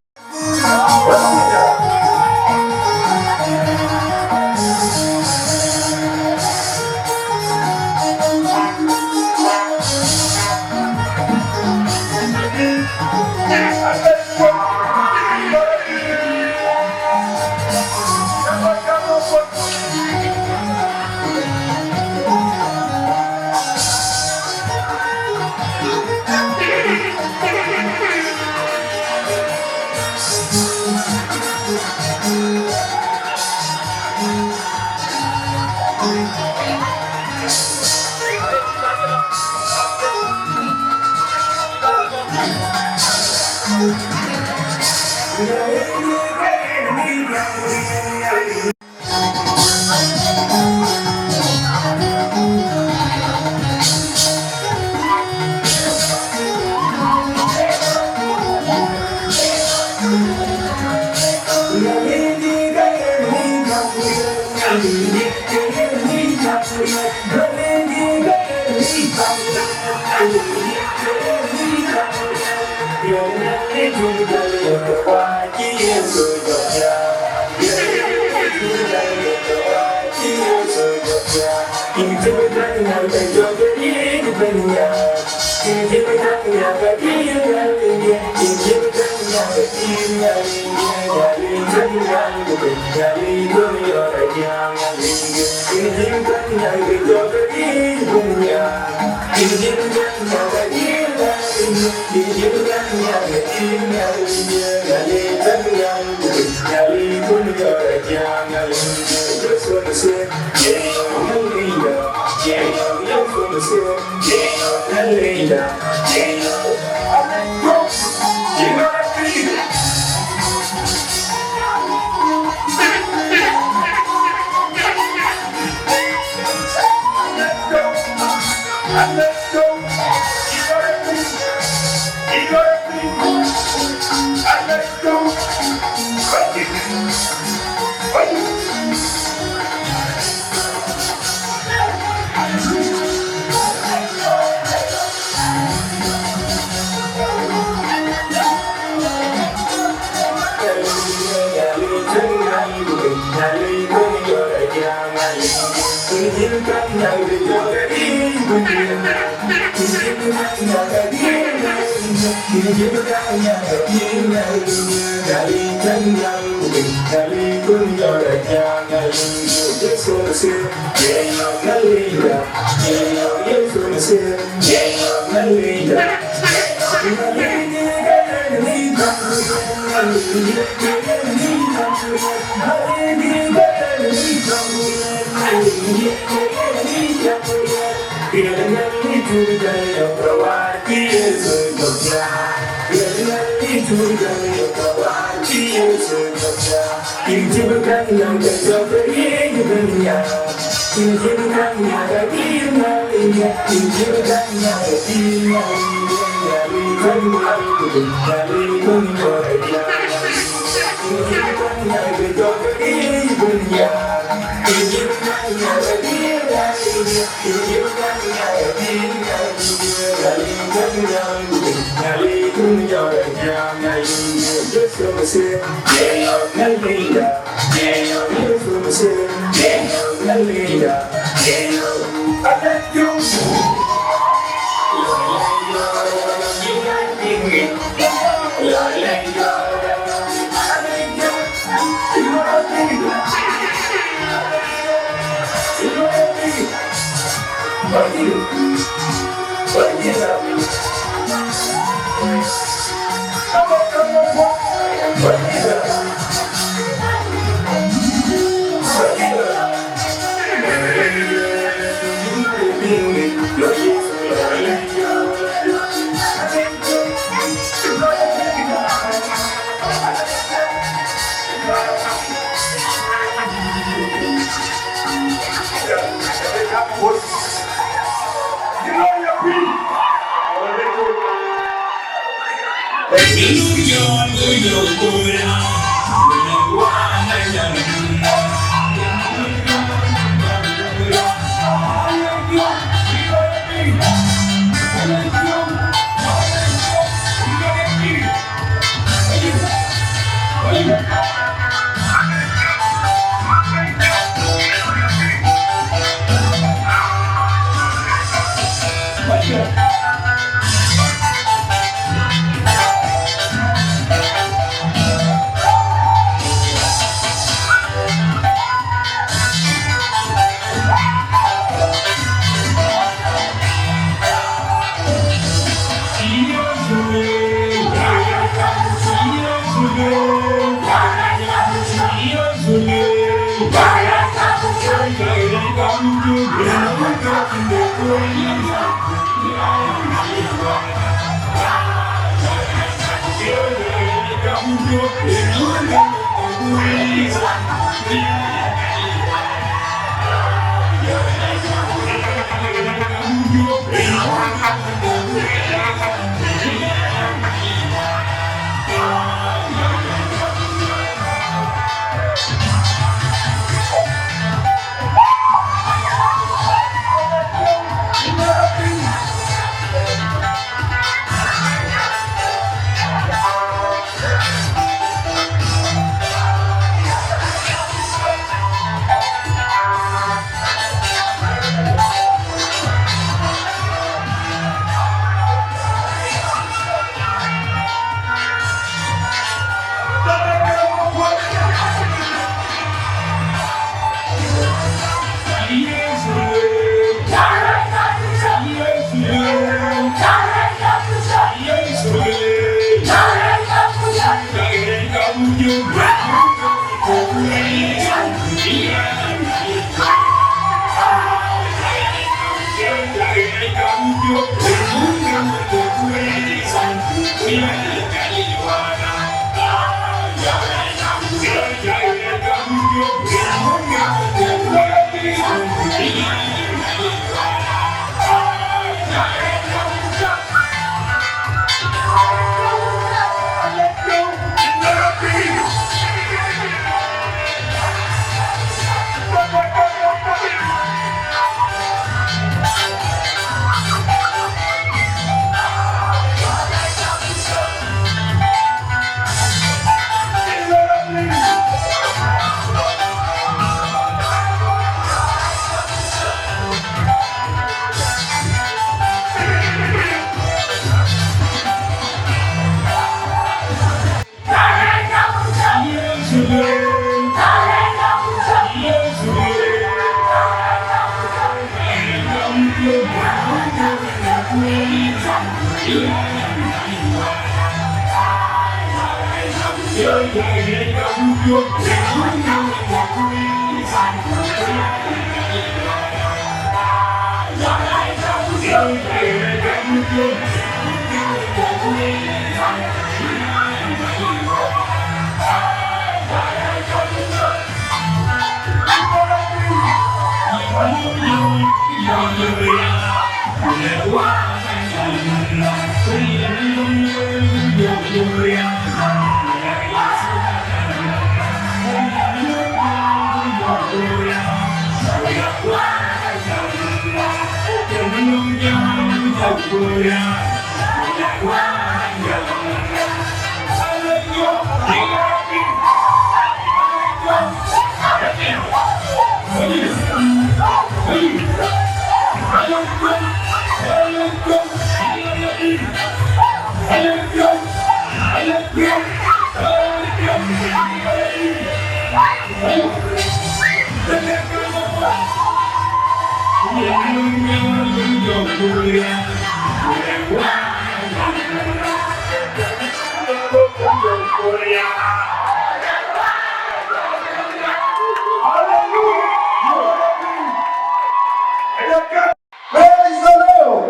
Praise the Lord.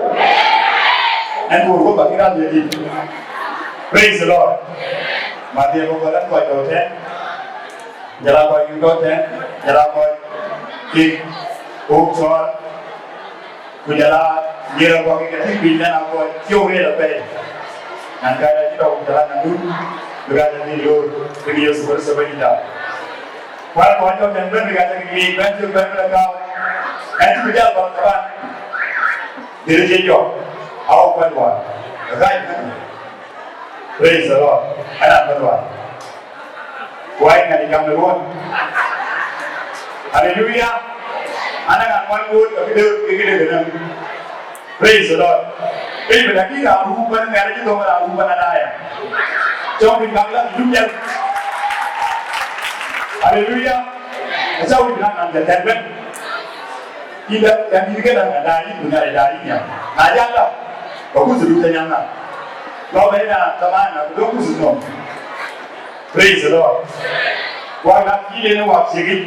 Ɛn ku ku bä kï raan ye dït. Praise the Lord. Ma dhiɛ ku gɔl ɛn kɔc tɔ̈ tɛ̈n. Jɔl a kɔc kï tɔ̈ tɛ̈n. Jɔl a kɔc kï kuk cɔɔl. Ku jɔl a nyïïr a kɔc kï ke tïŋ piny, lɛn a kɔc thiɔ̈k rëër apɛi. Nyan kääc acï tɔ̈u ku jɔl a nyan dun, bï kääc a dhil loor, kën Yecu Kërtho Bɛ̈nydït. Kuat kɔc tɔ̈ tɛ̈n bɛ̈n, bï kääc a dhil ŋic, bɛ̈n cök, bɛ̈n bï la gääu. Ɛn cï bï jäl bäk kaban. Dhil cï jɔk. Awä kuat wään. Ɣaac. Praise the Lord. Ënɔɔnë, kuat wään. Wai, ŋäc jam në ruɔ̈n. Haleluya. Anaŋ ŋuan ŋoot, ka këde, ka këde kënë. Praise the Lord. Ee, bï lakï raan ruu bɛ̈n Nhialic, cï thöŋ raan ruu bɛ̈n adaya. Cɔk bï bäk la dum jɛl. Haleluya. Acä wïc bï naŋ nɔn jɛl tɛ̈n bɛ̈n. Yïn dä, yɛn dït kënë, na daai yïn, ku Nhialic daai yïn ya. Na jäl la, ka kuth du të nyaŋ na. Lɔ bɛ̈n na, thamana, ku dɔ̈k kuth nɔm. Praise the Lord. Wak na kï yen wak cïk yic.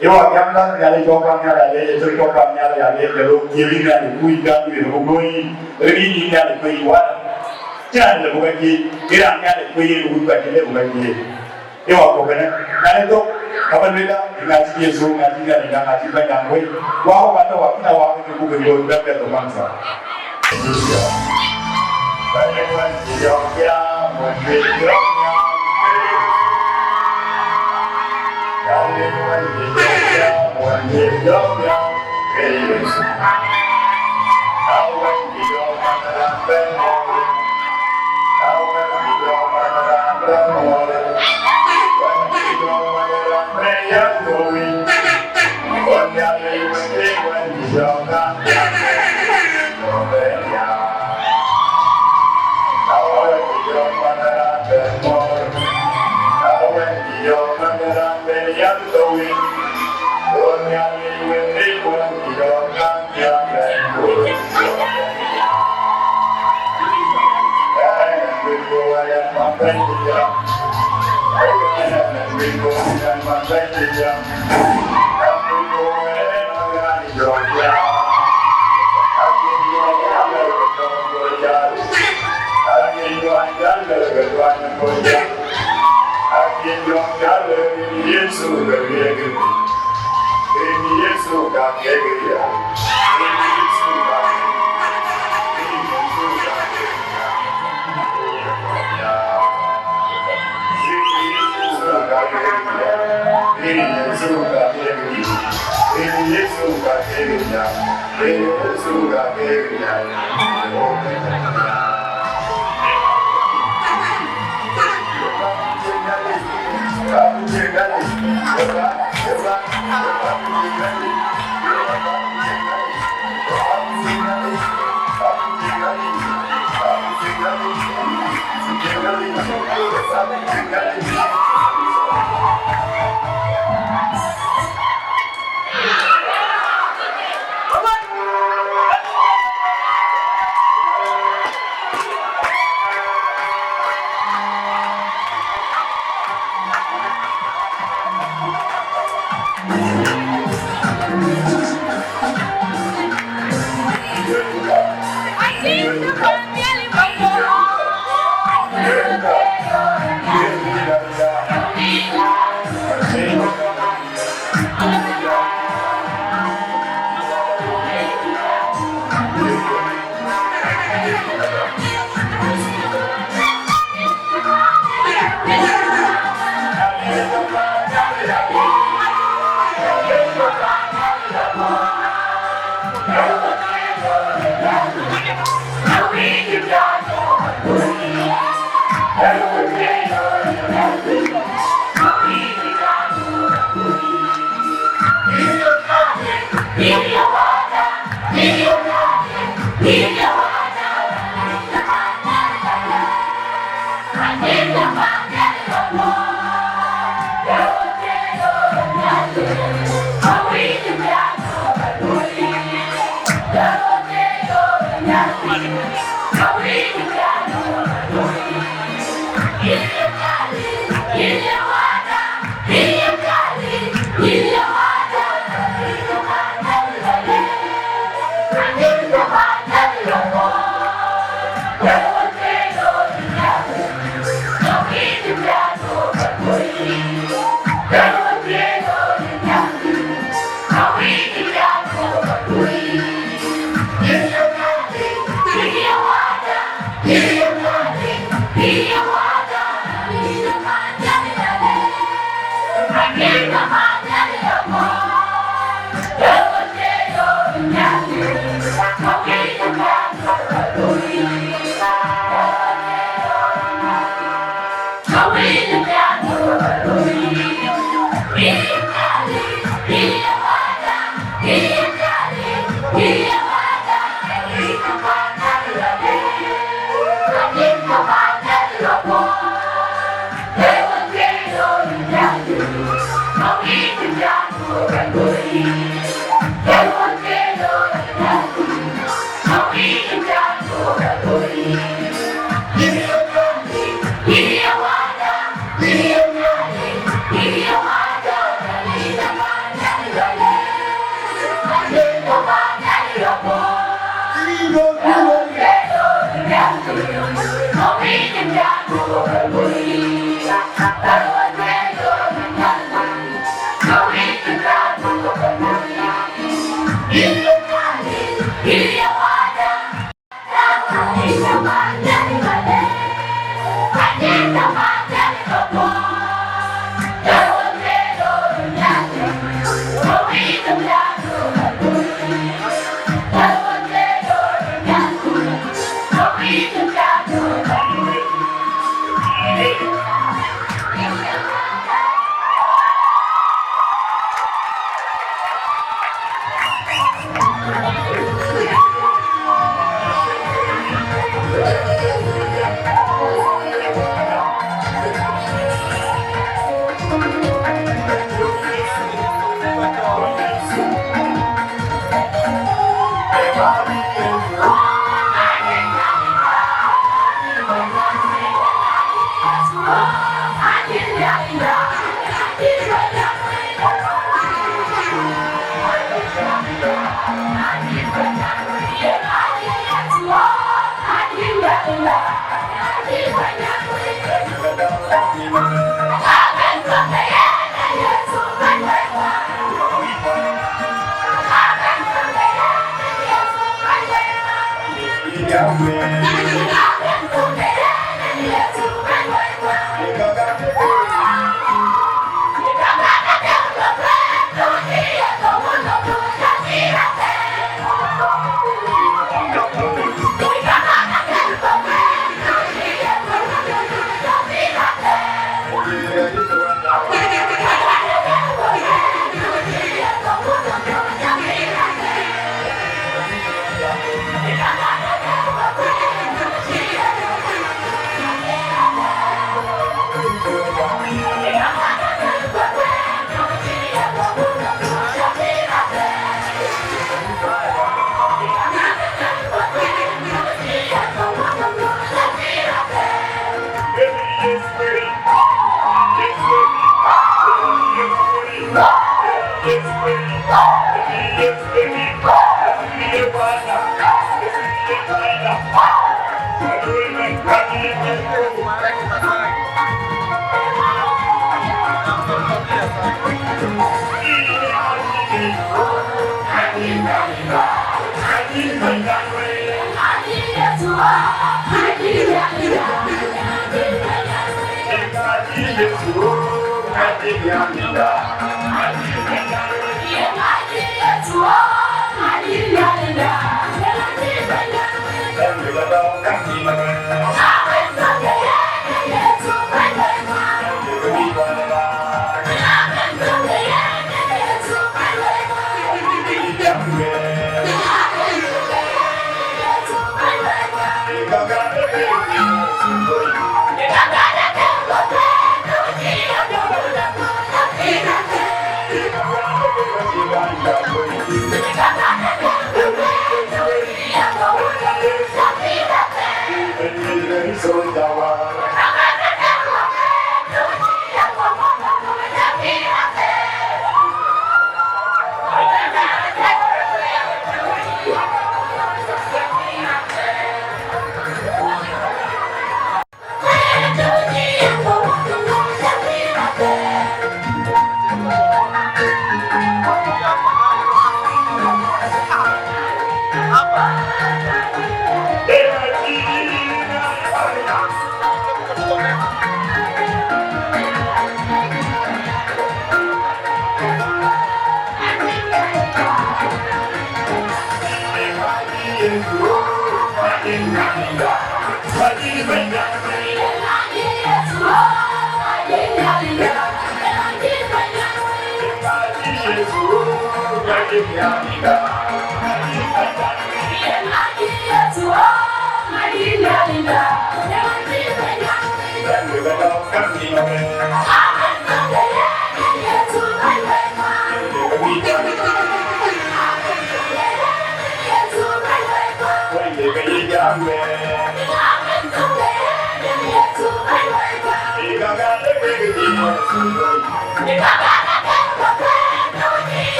Ye wak yam la Nhialic cɔk paŋ Nhialic alec, ye cɔk paŋ Nhialic alec, ye lok thiëëk yïn Nhialic, ku yïn kan wïn, ku looi yïn, rin yïn yïn Nhialic, ku yïn wala. Cïn raan lëu bï ka jiëc, ye raan Nhialic, ku yen wïc ka jiëc, lëu bï ka jiëc. Ye wak kɔ̈k kënë, na le thok, ka ba lueel, ŋa cï Yecu, ŋa cï Nhialic, ŋa cï Bɛ̈nydït wei. Wak kɔ̈k atɔ̈ wak, kïn a wak kë ku kë looi, bɛ̈n bɛ̈n thok man sa.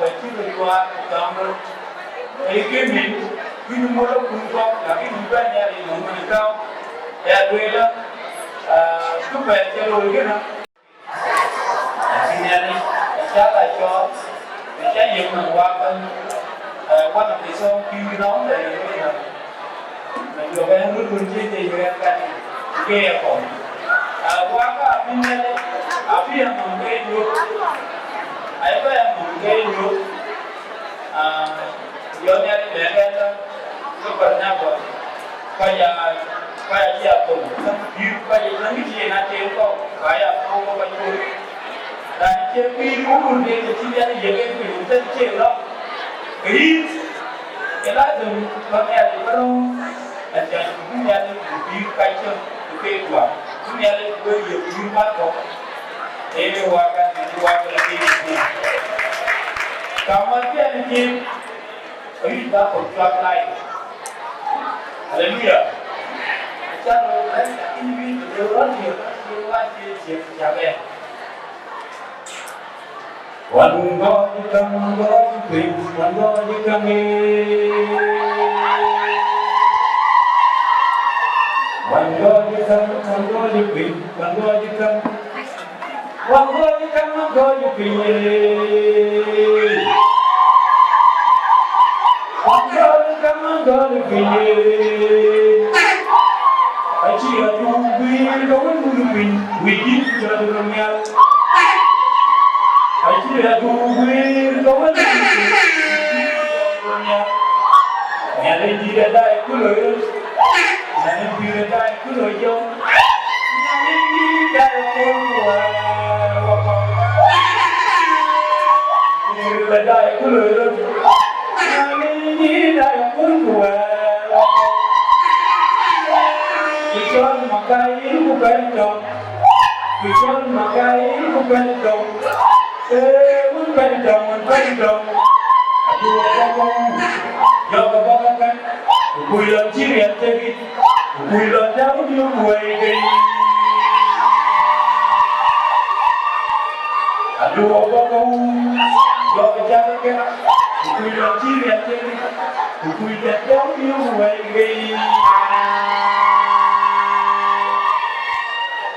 Wek cï röt luaar ku gam röt. Ee kë min, kuc mol akun kɔ̈k, lakin bï bɛ̈n Nhialic nɔm wën ë gam, ë lueel, ah, kë bɛ̈ɛ̈r cï looi kënë. Acï Nhialic, acä la cɔɔl, acä yiëk nɔm waak, eh, one of the song pïïr nɔm, eh, Në jɔ bɛ̈n röt wën cï Nhialic wɛ̈ɛ̈t ka ke ye kɔ̈u. Ah, wak abï Nhialic, abï ya nɔm ke yök. Ai bä ya nɔm ke yök. Ah, yɔ Nhialic bɛ kɛn la, ke Barnaba, kɔc ya, kɔc ya cï ya thou. Pïïr kɔc ya, na kï cï na tem kɔ̈u, ka ya thou kɔc col. Raan cie pïïr ku run de ke cï Nhialic yiëk en piny, thek cie lɔ. Ke yïn, ke lazim ba Nhialic ba röör, acan ku bï Nhialic ku pïïr kac cök ku keek guɔ. Bï Nhialic ku wek ye pïïr man kɔ̈k. Ee wak an, ee wak la piny ku. Ka mat piɛth cin, ayuc ba kɔ̈k cuak lai. Haleluya. Acan röör, lakin bï röör rɔt ye, röör wan cie ciëk cak ɛ. Wan gɔɔc käŋ, wan gɔɔc piny, wan gɔɔc käŋ, ee. Wan gɔɔc käŋ, wan gɔɔc piny, wan gɔɔc käŋ. Wan gɔɔc käŋ, wan gɔɔc piny, ee. Wan gɔɔc käŋ, wan gɔɔc piny, ee. Acï adu guiir ke wën muk piny, wïc dït ku jɔt röt nhial. Acï adu guiir ke wën muk piny, wïc dït ku jɔt röt nhial. Nhialic dït adai ku loi röt. Nhialic dït adai ku loi jɔŋ. Nhialic dït adai ku loi wär wakɔ̈u. Dït adai ku loi röt. Nhialic dït adai ku loi wär wakɔ̈u. Ku cɔl Makail ku pɛ̈n tɔŋ. Ku cɔl Makail ku pɛ̈n tɔŋ. Ee, wun pɛ̈n tɔŋ, wun pɛ̈n tɔŋ. Aduɔ̈k bɔ̈ kɔ̈u, jɔk bɔ̈ käŋ. Ku kuc lɔn cï riɛl tëk yic. Ku kuc lɔn tɛ̈ wun yök wëi ke yic. Aduɔ̈k bɔ̈ kɔ̈u, jɔk cäk ke. Ku kuc lɔn cï riɛl tëk yic. Ku kuc tɛ̈ tɛ̈ wun yök wëi ke yic.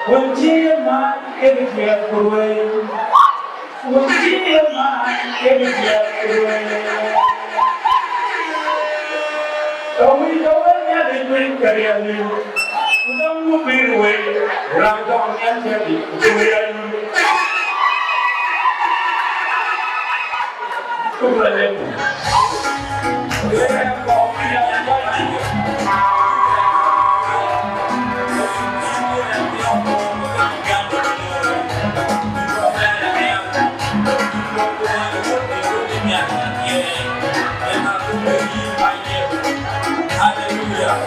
Wën cï ye mat ke kë ciɛɛr ku ruëëi. Wën cï ye mat ke kë ciɛɛr ku ruëëi. Tɔ̈ wïc tɔ̈ wën Nhialic piny ke riɛl liu. Ku dɔm ku pïïr wei, ku raan dɔm Nhialic cï dït, ku cï wei ayun. Shukran lekum. Hallelujah.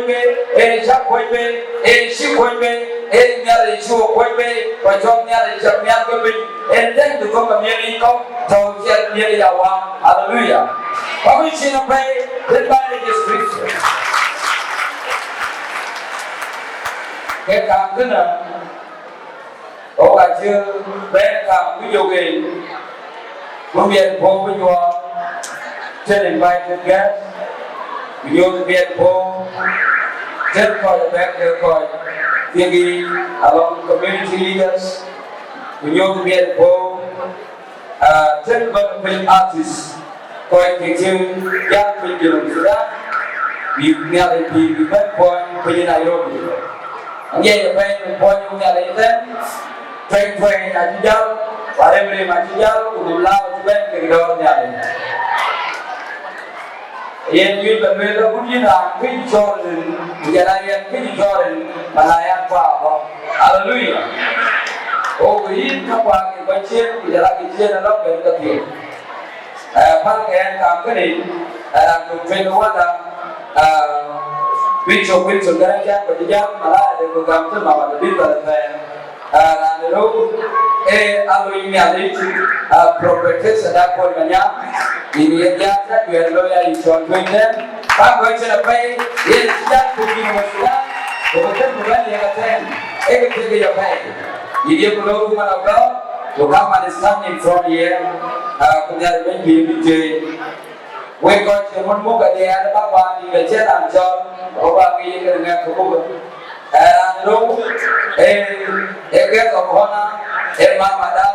Ee cä kuöc bei, ee cï kuöc bei, ee Nhialic cï wo kuöc bei, ku cɔl Nhialic cä nhial ke piny, ee tɛ̈n të thok ke miɛt yic kɔ̈u, tɔ̈u ciɛth miɛt yic awam. Aleluya. Ku bï cin apɛi, tën Bänyda Jethu Krïtho. Ke kaam kënë, ɣok acï bɛ̈n kaam bï jɔk en, bï miɛt puɔ̈u bï nyuɔɔth, tën invited guest, bï nyuɔɔth miɛt puɔ̈u, tën kɔc abɛ̈k ke kɔc thiek yiic alɔŋ community leaders, bï nyuɔɔth miɛt puɔ̈u, ah, tën bäk piny artist, kɔc kë cï jäl piny Junub Thudan, bï Nhialic bï bï bɛ̈n kuɔny piny Nairobi. Aŋiɛc apɛi në kuɔny Nhialic ëtɛ̈n, tuɛny tuɛny acï jäl, ku arem rem acï jäl, ku nɔm lääu acï bɛ̈n kek dɔ̈ɔ̈r Nhialic. Yen juëc bä lueel agut yïn raan kë cï cɔɔr rin, ku jɔl a yɛn kë cï cɔɔr rin, bä la yɛn kuaar bɔ̈. Aleluya. Ɣok yïn kä kuaar kek bä ciëën, ku jɔl a kë ciëën alɔ̈k bɛ̈n ke thiëëc. Eh, päl ke ɛn kaam kënë, eh, raan tök tueŋ ë wanda, eh, Bishop Wilson Garaŋ Cak bä cï jam, malaya de ku gam të mama de bï bä thɛɛr. Ah, raan de rou, eh, alony Nhialic, ah, prophetess da Kuɔl Manyaŋ, yïn ye jam ka duɛ̈ɛ̈r looi ya yï cɔl tueŋ tɛ̈n. Bä gɔc cïn apɛi, yen cï jam puk yïn wä Thudan, ku bï thëm bï bɛ̈n ye ka tɛ̈n, ee kë thiek yic apɛi. Yïn ye ku loor woman of God, to come and stand in front here, ah, ku Nhialic bɛ̈ny bï bï thiëëc. Wek kɔc cï ŋot muk adiɛɛr bä kuan dït acïn raan cɔl, ago bä ŋic kën ŋɛk ke buk. Ee raan rou, ee, ee guest of honor, ee mamada,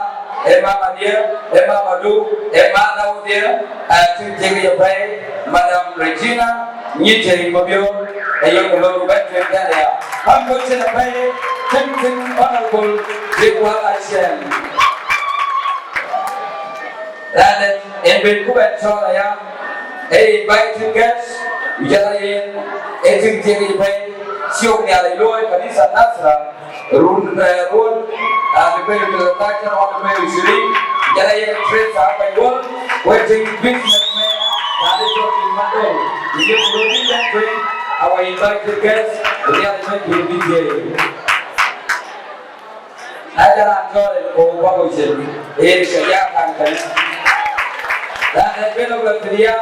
ee mamadiɛ̈, ee mamadu, ee madhawdiɛ̈, ee cïn thiek yic apɛi, Madam Regina Nyitei Mabior, ee yok lor bɛ̈n tueŋ tɛ̈n aya. Bä gɔc cïn apɛi, tën, tën honorable Big Wal Aciɛŋ. Raan dɛ̈t en ben ku bɛ̈n cɔɔl aya, ee invited guest, ku jɔl a yen ee tïŋ thiek yic apɛi, cï ɣok Nhialic looi kanitha Nazareth, run, eh, ruɔ̈n, ah, the very to the culture of the very city, ku jɔl a yen Teresa Apac Wol, wedding businessman, raan dɛ̈t cɔl King Madol, ku ye ku looi bï bɛ̈n tueŋ, our invited guest, ku Nhialic bɛ̈ny bï bï thiëëc. Na ca raan cɔɔl en, ku bä ku cin, ee, ke ya kan kënë. Raan dɛ̈t ben lɔ thïn ya,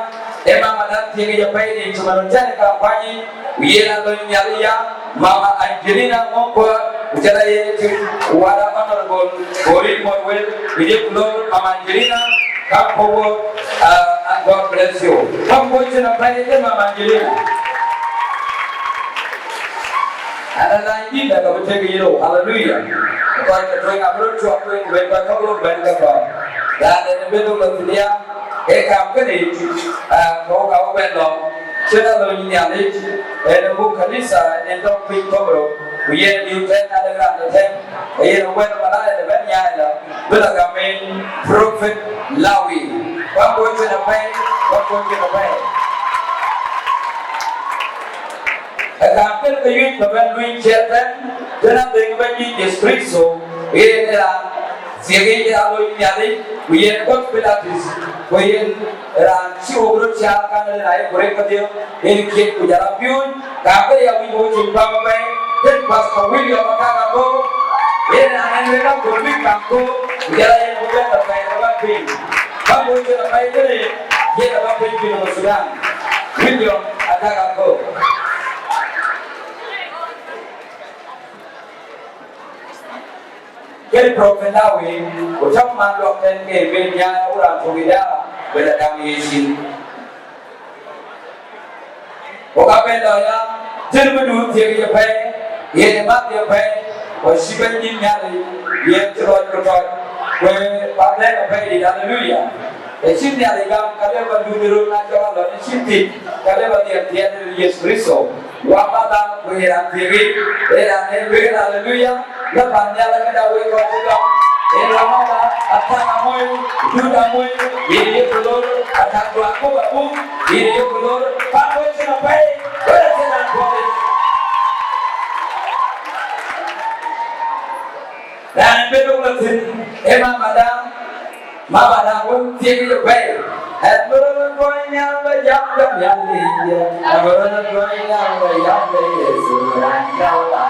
ee mama dan thiek yic apɛi rin cï man cän ë kampany, ku yen alony Nhialic ya, Mama Angelina Ŋɔŋ Kuɔɔr, ku jɔl a yen cï wada honorable Korin Morwel, ku ye ku loor Mama Angelina, come forward, uh, and God bless you. Come forward, cïn apɛi, ee Mama Angelina. Ana lany dït, ka bï tek yï rou. Haleluya. Kɔc ke tueŋ abï röt cuɔp tueŋ, ku ben kɔc kɔ̈k röt bɛ̈n ke kɔc. Raan dɛ̈t ë ben lɔ thïn ya, ee kaam kënë, ah, ke wok abï bɛ̈n lɔ. Cïn alony Nhialic, en ë buk kanitha, en tɔ̈ piny Komoro, ku yen liu tɛ̈n, na de raan de tɛ̈n, ee yen wɛ̈t malaya de bɛ̈n nyaai lɔ, bï lɔ gam en Prophet Lawi. Bä kuɔny cïn apɛi, bä kuɔny cïn apɛi. Ë kaam kënë ke wiëc bä bɛ̈n luny ciɛɛr tɛ̈n, tën adhëŋ Bɛ̈nydït Jethu Krïtho, yen ë raan thiek yic ë alony Nhialic, ku yen gospel artist, ku yen raan cï ɣok röt cääl kan rin ayek ku rek kedhie, yen kiët ku jɔl a piööc, ka bï ya wïc bä cïn bäm apɛi, tën Pastor William Akak Akok, yen raan en wek akut bï kaŋ köök, ku jɔl a yen bï bɛ̈n apɛi ë bä piny. Bä kuɔny cïn apɛi kënë, yen abä piny Junub Thudan. William Akak Akok. Kën Prophet Lawi, ku cäm man luɔk tɛ̈n ke ben nyaai awuran tök ida, ben a gam ye cin. Ku ka ben lɔ ya, tën bï du thiek yic apɛi, yen ë math yic apɛi, ku cï Bɛ̈nydït Nhialic, yen cï lɔc ku tɔc, ku ë bä bɛ̈n apɛi dït, aleluya. Ë cïn Nhialic gam, ka le bä luny röt na cɔk alɔn ë cïn thïn, ka le bä dhiɛl thiɛɛl ë Jethu Krïtho. Wamada ku ye raan thiëëk yic, ee raan en lueel, aleluya, lɔ pan nhial akëda wek kɔc cï gam. Ee wamada, Athäŋ Amoy, Dut Amoy, yïn ye ku lor, Athäŋ Duak Buk Abuk, yïn ye ku lor, pan wek cïn apɛi, wek acïn raan puɔ̈k yic. Raan en ben lok lɔ thïn, ee mamada, mamada wën thiëëk yic apɛi, Ë bï röt ë tuɔny nhial bä jam ke Nhialic, ë bï röt ë tuɔny nhial bä jam ke Yecu raan cä wä.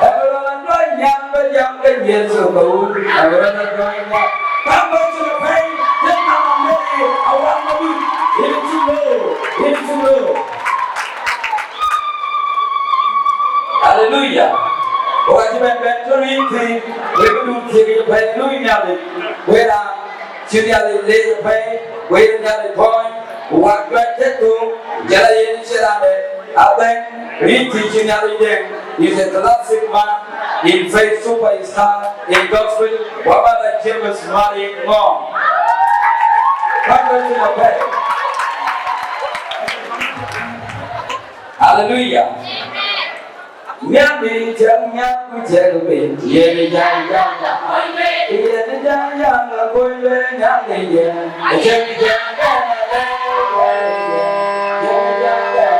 Ë bï röt ë tuɔny nhial bä jam ke Yecu ke wun, ë bï röt ë tuɔny nhial. Ka bä cï pɛ̈i, yen mama Mary awär madït, yen cï looi, yen cï looi. Aleluya. Wok acï bɛ̈n bɛ̈n tɔ̈ rin thïn, wek bï dun thiëëk ë pɛ̈i lui Nhialic, wek raan cï Nhialic leec apɛi, ku yen Nhialic kɔny, ku wak juac tëthu, jël ayen cï raan dɛ̈, abɛ̈n rin thïn cï Nhialic deŋ, is a classic man in faith, superstar in gospel, wabada James Mari Ngong. Bäk bɛ̈n thïn apɛi. Aleluya. Nhialic cäk nyak ku cäk piny, yen jam jam, yen jam jam, aköl Nhialic yen, cäk jam jam, yen jam jam,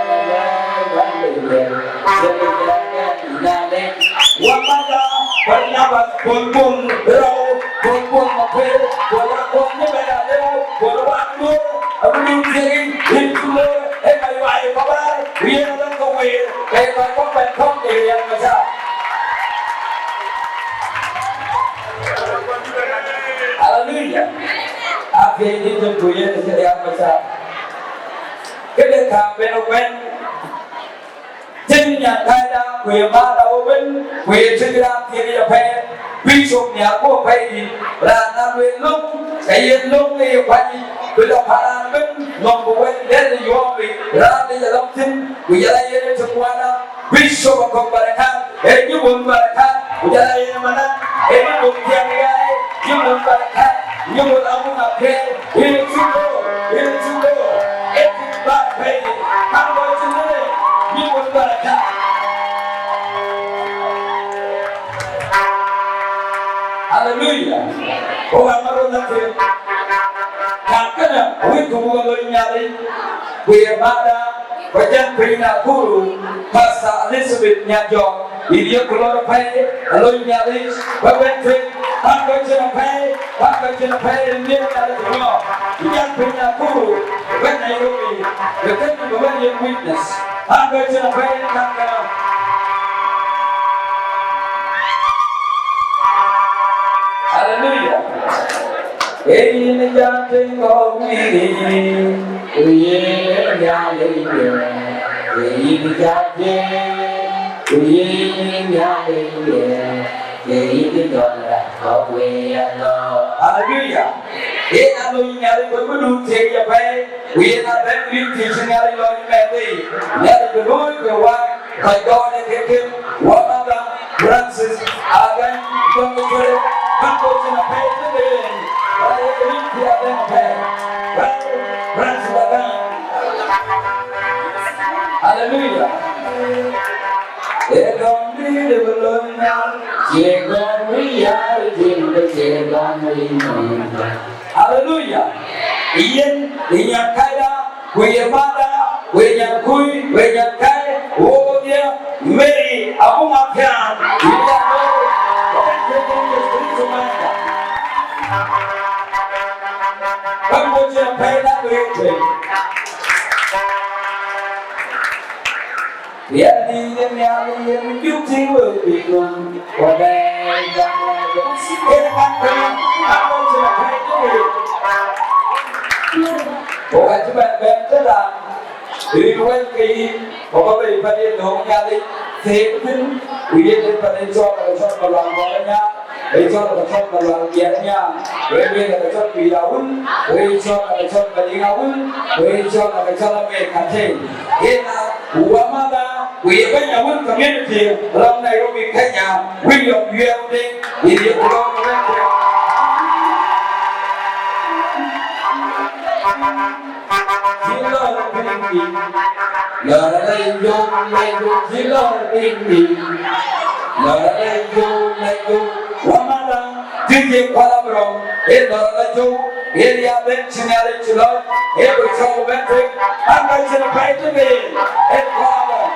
Nhialic yen, cäk jam jam, Nhialic. Wamada, Barnabas, Paul, Paul, Rau, Paul, Paul, Mapel, Paul, Paul, Mabel, Aleu, Paul, Wambo, Abdul Jeri, Hiltulo, Emma, Iwai, Baba, Riel, Lanka, Wei, Kai, Kai, Kai, Kai, Kai, Kai, Riek Machar. Hallelujah. Apiɛth dït tök ku yen acï Riek Machar. Këde ka ben ë wɛ̈n. Tënë nyankäida, ku ye mada wok ëbën, ku ye tëk raan thiëëk apɛi, Bishop Nhial Guɔ̈p Pɛidït, raan na lueel löŋ, ka yen löŋ ë ye kuany yic, bï lɔ päl raan ëbën, nɔm bï wɛ̈t dɛ̈t ë yuɔɔm yic, raan dï jɔ lɔŋ thïn, ku jɔl a yen ë tëk ŋuan, Bishop Akɔ̈k Barakat, ee Nyuguɔ̈n Barakat, ku jɔl a yen ë manan, ee Nyuguɔ̈n Thiaŋ Yai, Nyuguɔ̈n Barakat, Nyuguɔ̈n Abuŋ Apiɛl, yen ë cuk looi, yen ë cuk looi, ee tëk bä pɛ̈i, ka lɔ cïn ënë, Nyuguɔ̈n Barakat. Haleluya. Wok aa ŋɔ̈t röt lɔ thïn. Ka kënë, awïc ku buk lony Nhialic, ku ye mada, ku jam piny Nakuru, Pastor Elizabeth Nyarjok, yïn ye ku lor apɛi, alony Nhialic, bä bɛ̈n tueŋ, bä kɔc cin apɛi, bä kɔc cin apɛi, rin miëth Nhialic ë ŋɔ̈ɔ̈r, ku jam piny Nakuru, bɛ̈n Nairobi, bï kënë bï bɛ̈n yen witness. Bä kɔc cin apɛi, rin kän kënë. Haleluya. Ee yïn jam piny kɔ̈u wïïr, ku ye Nhialic ye. Ee yïn jam piny, ku ye Nhialic ye. Ee yïn jɔl rɛ̈k kɔ̈u wïïr alɔ. Haleluya. Ee na lony Nhialic, ku bï dun thiëëk ye pɛi, ku yen abɛ̈n rin thïn cï Nhialic lɔ ëmɛn yic. Nhialic bï looi ke wak. Kɔc dɔɔnë ke kem, wamada Francis Agany Dɔŋ Icole, bä kɔc cin apɛi tëde yen, bä ye rin pïïr adɛ̈ŋ apɛi. Bä Francis Agany. Haleluya. Ee dɔm dïït bï lony nhial, cie gɔm wïc yar tim, ku cie gɔm wïc nɔm. Haleluya. Yen ë nyankäida, ku ye mada, ku ye nyankui, ku ye nyankäi, wok wodhie, Mary Abuŋ Apiɛl, yïn ya looi, wek aa thiëëk Yecu Kërtho Mɛnhda. Bä kɔc cin apɛi, dak wek tueŋ. Yɛn dïït ë Nhialic yen cuk tïŋ wek piny nɔm, ku bɛ̈ɛ̈i jam wek. Ee ka kënë, ka kɔc cin apɛi tëde. Wok acï bɛ̈n bɛ̈n tëda, rin wɛ̈t ke yïn, ku bä bei pan ye lööŋ Nhialic theek thïn, ku yen ë pan ë cɔl, ë cɔl Malual Gɔl Anyaar. Wek cɔl aka cɔl Malual Biɛt Nyaŋ, wek lueel aka cɔl Pïïr Awul, wek cɔl aka cɔl Madiŋ Awul, wek cɔl aka cɔl Amerika Tei. Yen a wamada, ku ye bɛ̈ny Awul community alɔŋ Nairobi, Kenya, William Yuel Deng, yen ye ku lɔɔr ke wek. Cï lɔɔr piŋ piny, lɔɔr alɛc jom, lɛc jom, cï lɔɔr piŋ piny, lɔɔr alɛc jom, lɛc jom. Wamada, tïŋ ye kual abï rɔm, ee lɔɔr alɛc jom, ee riath en cï Nhialic cï lɔc, ee bï cɔu bɛ̈n tueŋ, an, bä cïn apɛi tëde yen, ee kual abï rɔm.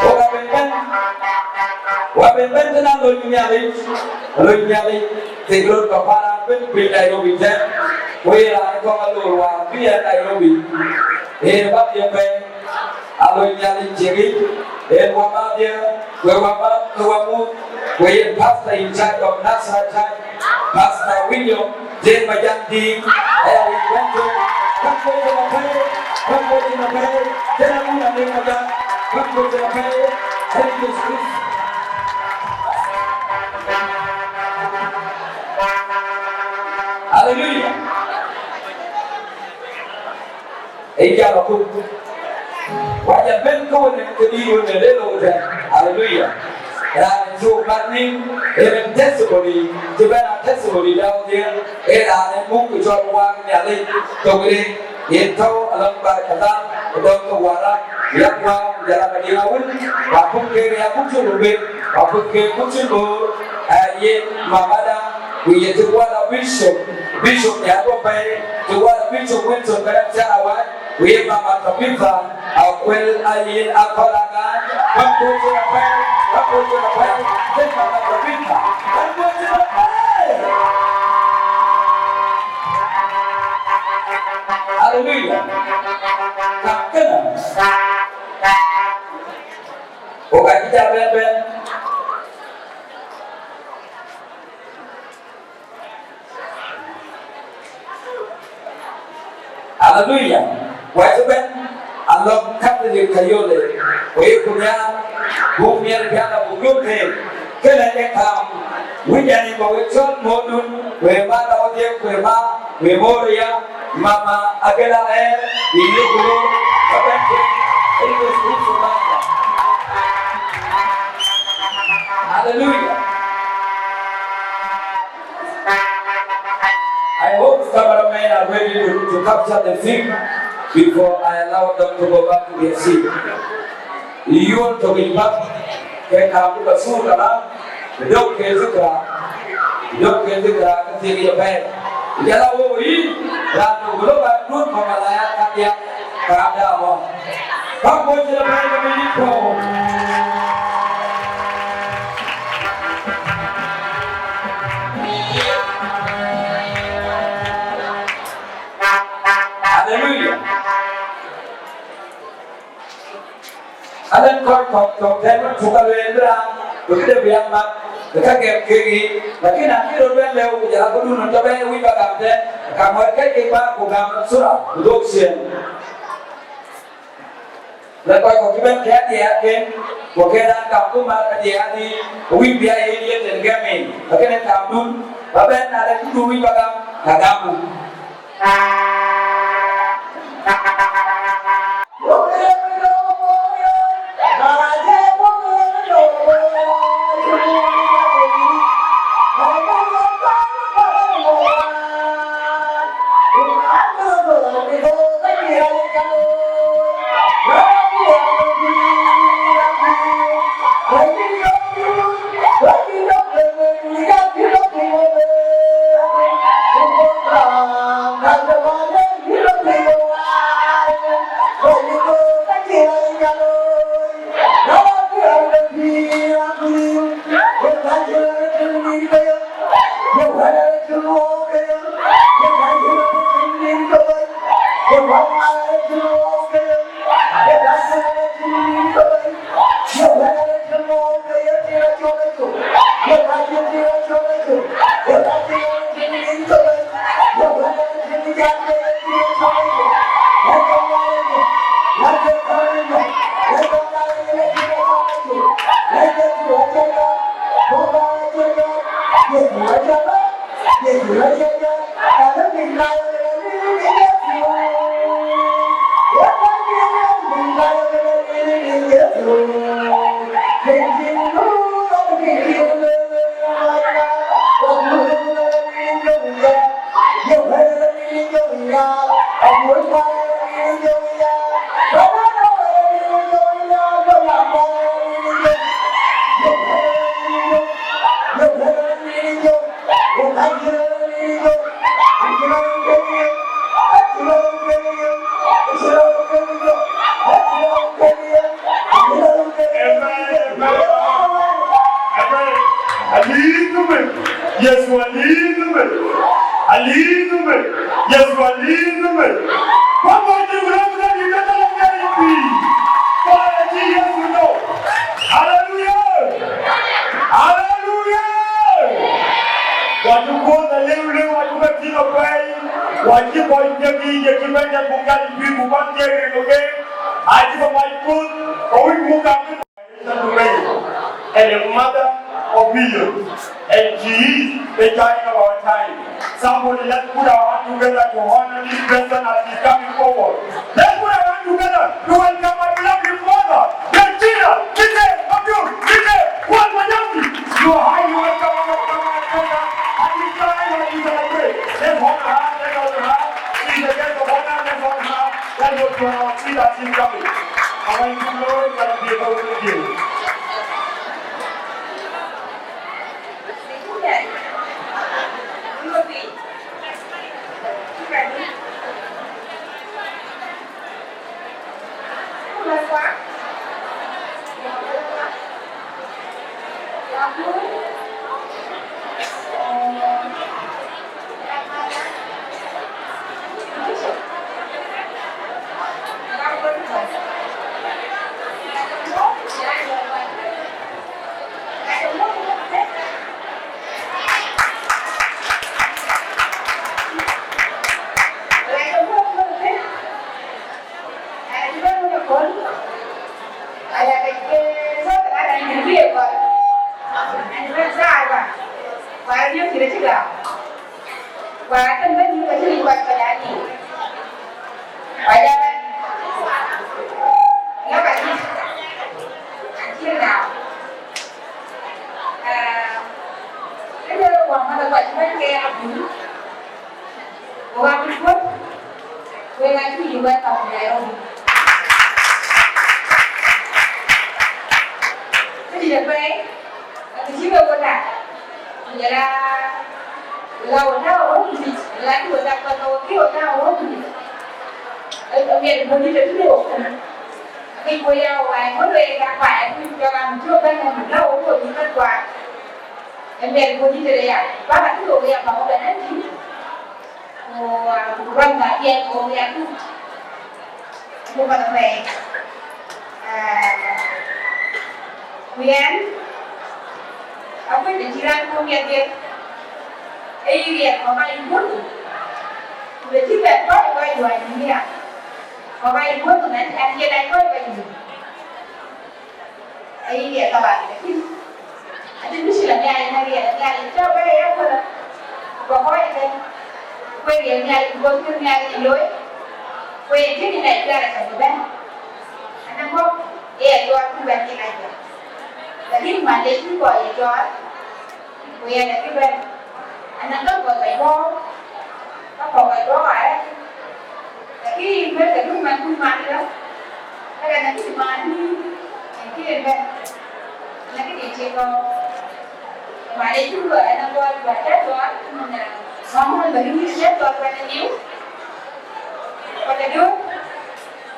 Wok abï bɛ̈n, wok abï bɛ̈n tënë alony Nhialic, alony Nhialic, thik röt kɔ̈k para. Bɛ̈n piny Nairobi tɛ̈n, ku ye raan kɔŋ alor wäär bï yɛn Nairobi. Ee bäk ye pɛ̈i, alony Nhialic cieŋ yic, ee wamääthdiɛ̈, ku ee wamääth ke wamuuth, ku ye pastor in charge of Nazareth Church, Pastor William Jane Majak Diik, aya wïc bɛ̈n tök, bäk kuɔ̈c yen apɛi, bäk kuɔ̈c yen apɛi, Jane Amun Adeŋ Majak, bäk kuɔ̈c yen apɛi, thank you, Jesus. Haleluya. Ee jam akut. Wajal bɛ̈n ke wën ke dït wën ë lël ɣöt tɛ̈n. Haleluya. Raan cuk mat nïn, ee bɛ̈n testimony, cï bɛ̈n a testimony dau dhiëëŋ, ee raan ë muk cɔl Wak Nhialic, thok rëër, yen tɔ̈u alɔŋ Bahr el Ghazal, ë dɔ̈ŋ ke Warrap, yak Wau, jɔl a Madiŋ Awil, ku akut keek ë akut cï röt bɛ̈n, ku akut keek akut cï röt, ee, yen mamada, ku ye cï wal a Bishop, Bishop ya bɔ̈ pɛ̈i, cï wal a Bishop Wilson Garaŋ Cän Awac, ku ye mama Tabitha, Akuël Ayiel Akɔl Aŋaany, bäk kuɔ̈c yen apɛi, bäk kuɔ̈c yen apɛi, yen mama Tabitha, bäk kuɔ̈c yen apɛi. Haleluya. Kam kënë. Ku ka cï jal bɛ̈n bɛ̈n. Haleluya. Wɛ̈t ëbɛ̈n, alɔŋ Catholic Kayole, ku ye ku nhiaar, buk miɛt pial abuk yök keek, kënë ee kam, wïc an, ba wek cɔl mootdun, ku ë ma Lɔ̈ɔ̈r Dhiëŋ, ku ë ma, ku ë moor aya, mama Agela Ɣɛɛr, ye yök loor, ëbɛ̈n tueŋ, ë Yecu Kërtho Bänyda. Haleluya. I hope cameramen are ready to, to capture the film before I allow them to go back to their seat. Yuɔl tök yic bäk, ke kaam bï ka thuur kalam, bï dök ke dhikra, bï dök ke dhikra ke thiek yic apɛi. Jɔl a wok yïn, raan tök bï lɔ bäk duut kɔ̈k alaya kadiäk, kaam da ɣɔn. Bäk kuɔ̈c yen apɛi ke bï yïn puɔ̈u. Haleluya. Alɛ̈n kɔc kɔ̈k tɔ̈ tɛ̈n wën cuk a lueel bï raan bï këde bï ya mat, bï ka gɛm kek yiic, lakin na cï röt bɛ̈n lëu, ku jɔl a këdun tɔ̈ bɛ̈n ë wïc ba gam tɛ̈n, ka ŋuɛ̈t kɛc kek bäk ku gam thura ku dhuk ciëën. Lɛ̈k kɔc kɔ̈k cï bɛ̈n kɛ̈ɛ̈t diɛɛrken, ku ke raan gam ku mat ka diɛɛr adï, ku wïc bï ya yen yen tɛ̈n gɛm en, ka kënë kamdun, ba bɛ̈n na lɛ̈k këdu wïc ba gam, ka gam. Amen, amen, amen. Amen. Aliithumen. Yesu aliithumen. Alïïm ëmën, Yecu alïïm ëmën. Wek bɔ̈ cï ku lɔ ku lɔ yï ke tɔ̈ lɔ ŋɛɛr yï pïïr. Kɔc acï Yecu nɔ̈k. Aleluya! Aleluya! Wacï kuɔ̈th alëu lëu, wacï ke tïŋ apɛi, wacï kɔc jek yiic, jek cï bɛ̈ny jat buk jat yï pïïr, ku kɔn thiëëk rin ke keek, acï ke mac kuɔ̈th, ke wïc buk gam. And a mother of millions, and she is the child of our time. Somebody, let's put our hand together to honor this person as he's coming forward. Let's put our hand together to welcome our beloved mother, Regina Chite Abdul Chite. Welcome, you are highly welcome, welcome, welcome, welcome. At this time, as we celebrate, let's honor her, let's honor her. She's a guest of honor, let's honor her. Let's go to our feet as she's coming. Our Lord, can be able to give. Wek acï yï welcome to Nairobi. Këdït apɛi, akë cï wek we tak, ku jɔl a, wek a we tääu ë röördït, wek acï we tak, wek a we kï we tääu ë röördït. Ee, ee, miɛt bɔ̈ dït atï wok kënë. Akëc wek ya wok, aa, ŋö wek aa kuany, acï wek cɔk an, cï wek bɛ̈n, an, lɔ wok, wok bï bɛ̈n kuany. Ee, miɛt bɔ̈ dït tëde ya, bäk atï wok ya, bäk wok bɛ̈n an, tïŋ. Ku, ah, ku rɔt ŋa piɛth ku ya tut. Ku path apɛi. Ah, ku yɛn, akuc të cï raan kuɔ̈m yɛn dhiëth, ee yï riɛth kɔ̈k aa yï guördhï. Ku të cï bɛ̈n kɔc ë kɔc juäc yï riɛth kɔ̈k aa yï guördhï, na cï, na cï yɛn dac kɔc ë kɔc yï. Ayï riɛl kaban, lakin acïn mïcïlë Nhialic, na riɛl Nhialic cä bɛ̈ɛ̈i ë köölë, ku bä kɔc ëbɛ̈n, ku ee riɛl Nhialic, ku bɔ̈ kë Nhialic ë looi, ku ee jël Nhialic piath acä bï bɛ̈n. Ënɔɔnë, ee ya jɔɔr ku bɛ̈n cïn a jɔɔr. Lakin man de cï kɔc ye jɔɔr, ku yɛn acï bɛ̈n. Anɔŋ ka kɔc kɔc bɔ̈, ka kɔc kɔc bɔ̈ arëët. Lakin yïn bɛ̈n ke duk man kuc man ëlä, ka yɛn acï man yïn, yɛn cï yen bɛ̈n. Lakin yɛn cie kɔ̈u. Mane cuk ënɔɔnë kɔc kɔc cä cɔɔl, man, Muhammad Barim cä cɔɔl pan ë liu. Kɔc adöt,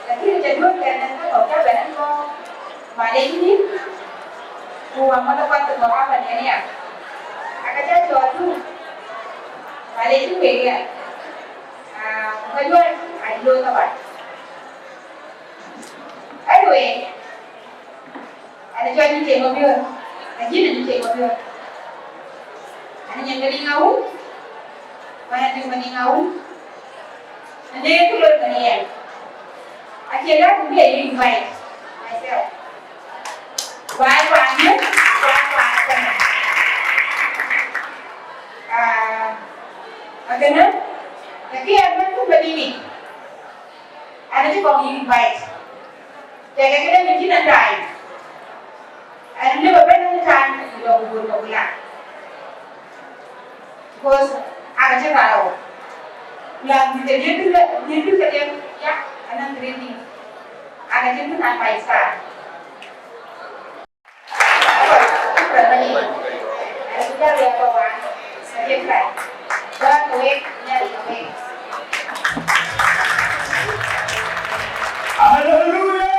lakin cä döt kɛn ënɔɔnë ka kɔc cä bɛ̈n ënɔɔnë. Mane yïn, ku wä ŋɔt akuath ke bɔ̈ kapan yen ya. Aka cä cɔɔl tu, mane cuk wek ya. Ah, ku ka juäc, acï looi kaban. Anyway, ana cɔl Nyaŋ Ceŋ Mabiör, ajïn Nyaŋ Ceŋ Mabiör. Ana nyin Madiŋ Awun, ku ana tïŋ Madiŋ Awun. Ënde kë loi tënë yɛn, acie lɛ̈k bï ya yï invite myself. Why, why, why, why, why? Ah, akënë, lakin yɛn bɛ̈n ku Madiŋ yic, ana cï kɔŋ yï invite. Tɛkë këde min cïn an time. An lëu bä bɛ̈n an time, ku jɔ ku bur kɔ̈k la. Because aka cï raar ɣɔn. Ku la mïth ke diëëk bï ke, diëëk bï ke diëëk, ya, anɔŋ three things. Aka cïn bï naŋ five star. Hallelujah!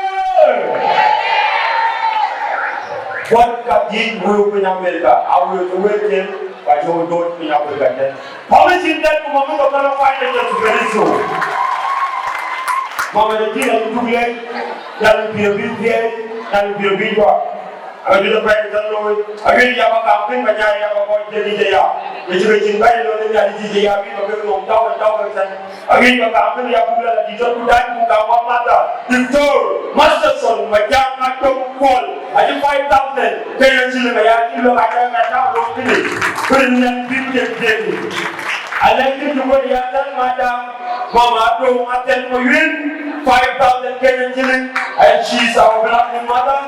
Kuat ka jiëc wëu piny Amerika, a wëu të wëu cin. Ka cï wɔ dööc piny Africa tɛ̈n. Pamï cïn dɛ̈t ku mamï ke bɛ̈n akuany de Yecu Kërtho. Mama de Jina yïn cuk leec, Nhialic pïïr abï thiëëc, Nhialic pïïr abï juak. Ajuëc apɛi tɛ̈n looi, ajuëc ya ba kaam kën ba nyaai ya ba kɔc thiëëc yic aya. Ye cï ke cïn bɛ̈ny looi Nhialic yic aya bï ba ke nhom tɔ̈u ë tɔ̈u ke tɛ̈n. Awiëc ba kaam kën ya buk lɛ̈k adït tɔ̈ ku dac buk kaam wa mother, Doctor Masterson Majak Atɔŋ Kuɔl, acï five thousand Kenyan shilling aya cï lɔ ka cä ka tau lɔ kënë. Bï rin nyan bï ku jek jek. Alɛ̈k cï ku ya tɛ̈n madam, Mama Atɔŋ Atɛ̈n Mayuën, five thousand Kenyan shilling, and she is our beloved mother,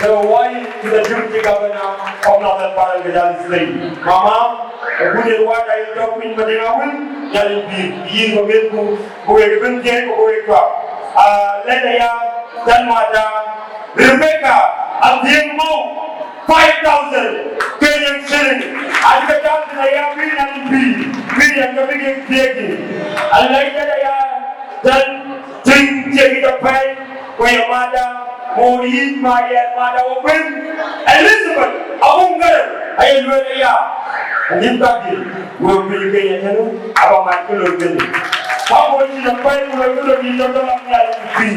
the wife to the deputy governor of Northern Bahr el Ghazal State. Mama, Ë kut en wääc ayï tɔ̈ piny Madiŋ Awil, Nhialic bï yïn ba miɛtku, ku wek ëbën thiëëc ku wek cuak. Aa, lɛ̈k aya tɛ̈n madam Rebecca Athiëŋ Mou, five thousand Kenyan shilling. Acï ke jam thïn aya bï Nhialic bï, bï yɛn ke bï kek thiëëc. Alɛ̈k lɛ̈k aya tɛ̈n Tïŋ thiëëc yic apɛi, ku ye madam, moor yic ma yɛn madam wok ben, Elizabeth Abum Garang, aye lueel aya, alim kadhil, wek piny Kenya tënë, aba mat kë loi kënë. Ka moor yic apɛi, ku loi kë loi yic tɔ̈ tɔ̈ lam nhial piny.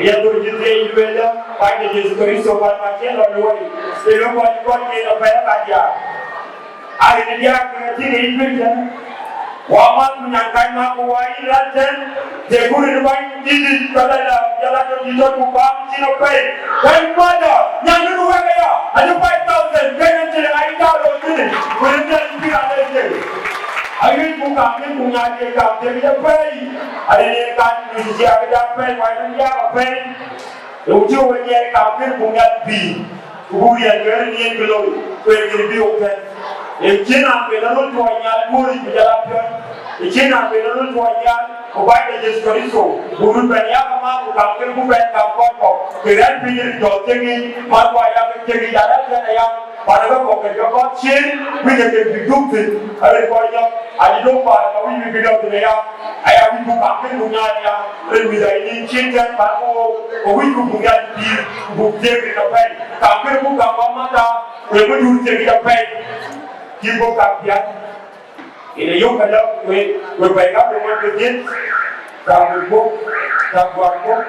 Ya dhor cï thiëëc lueel, Bänyda Yecu Kërtho, bän ma cïn lɔ luɔi, të lɔ kɔc kɔc yen apɛi kadiaa. Aa, yen diäär ke tïŋ ë yïn bï tënë. Wa man ku nyan kac ma ku wa yïn raan tën, të ku rin bäny dït dït, ka la la, jɔl a tɔ̈ dït tɔ̈ ku bam cïn apɛi. Wɛ̈t madam, nyan bï ku wek aya, anë five thousand, ke yen cï le ŋa yïn cä looi thïn, ku rin tën bï ka le thiëëc. Awiëc ku kaam bï ku nyan ye kaam thiëëc apɛi. Ade yen kan, ku cï cia kë dak apɛi, wa yïn diäär apɛi. Ë ku cï wek nyiɛɛi kaam kënë buk nhial pïïr, ku buk riɛl ke rin yen kë looi, ku ë kën bï wok tɛ̈n. Ë cïn raan ben ë röl tuɔɔc nhial duööric ku jɔl a piɔ̈ɔ̈c. Ë cïn raan ben ë röl tuɔɔc nhial, ku Bänyda Yecu Kërtho, buk röt bɛ̈n yak amääth, ku kaam kënë buk bɛ̈n kaam kɔc kɔ̈k, ke rɛ̈ɛ̈r piny rin jɔl thiëŋ yiic, man ku aya ke thiëŋ yiic arɛ̈ɛ̈r tɛ̈n aya, pan ë ke kɔ̈k ke jɔ kɔ̈th cin, wïc ke ke bï dhuk thïn, arin kɔc nyɔk, acï döŋ baai, awïc bï bï dɔm thïn aya. Aya wïc buk kaam kënë buk nyaai aya, rin wïc ayï nin cin tɛ̈n bän ku wok, ku wïc ku buk nhial pïïr, ku buk thiëëk rin apɛi. Kaam kënë buk kaam wa mata, ku ye bï dur thiëëk rin apɛi. Cï buk kaam piath. Yen ë yök këdë, we, we pɛi ka bï ŋuɔt bï dhiëth, ka bï buk, ka guar buk,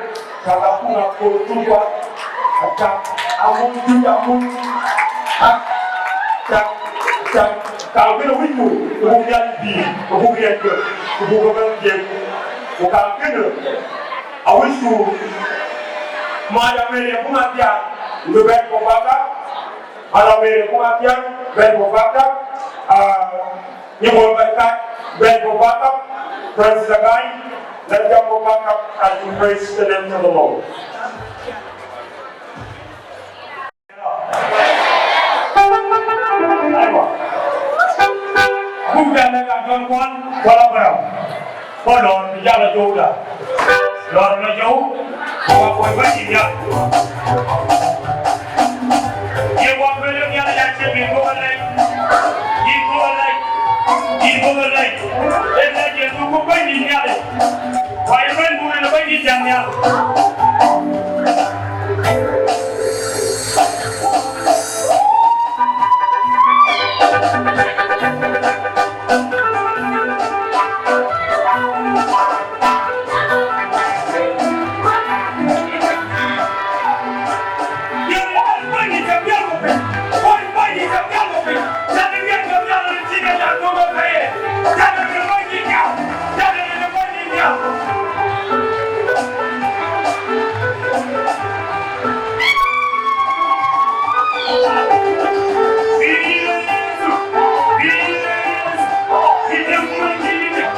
ka ka puŋ akor cuk wa, ka cak, amun juc amun, tak, tak, tak. Kaam kënë wïcku, ku buk nhial pïïr, ku buk riɛl juëc, ku buk ëbɛ̈n dhiëth. Ku kaam kënë, awïcku, madam Mary Abuŋ Athiaŋ, bï bɛ̈n ku bäk ka, madam Mary Abuŋ Athiaŋ, bɛ̈n ku bäk ka, ah, Nyimol Bɛ̈nkac, bɛ̈n ku bäk ka, Francis Agany, let them go back up as we praise the name of the Lord. Aywa. Buk jal lɛ̈k Atɔ̈l Kuɔl, Kuɔl Abaram. Kɔc lɔɔr bï jal a jɔuda. Lɔɔr la jɔu, ku ka kuɔc bä cï jal. Ye wak bë lë Nhialic acï bï kok alɛc. Yïn kok alɛc. Yïn kok alɛc. Ë lɛc Yecu ku Bɛ̈nydït Nhialic. Ku aye bɛ̈n buk en Bɛ̈nydït jam nhial.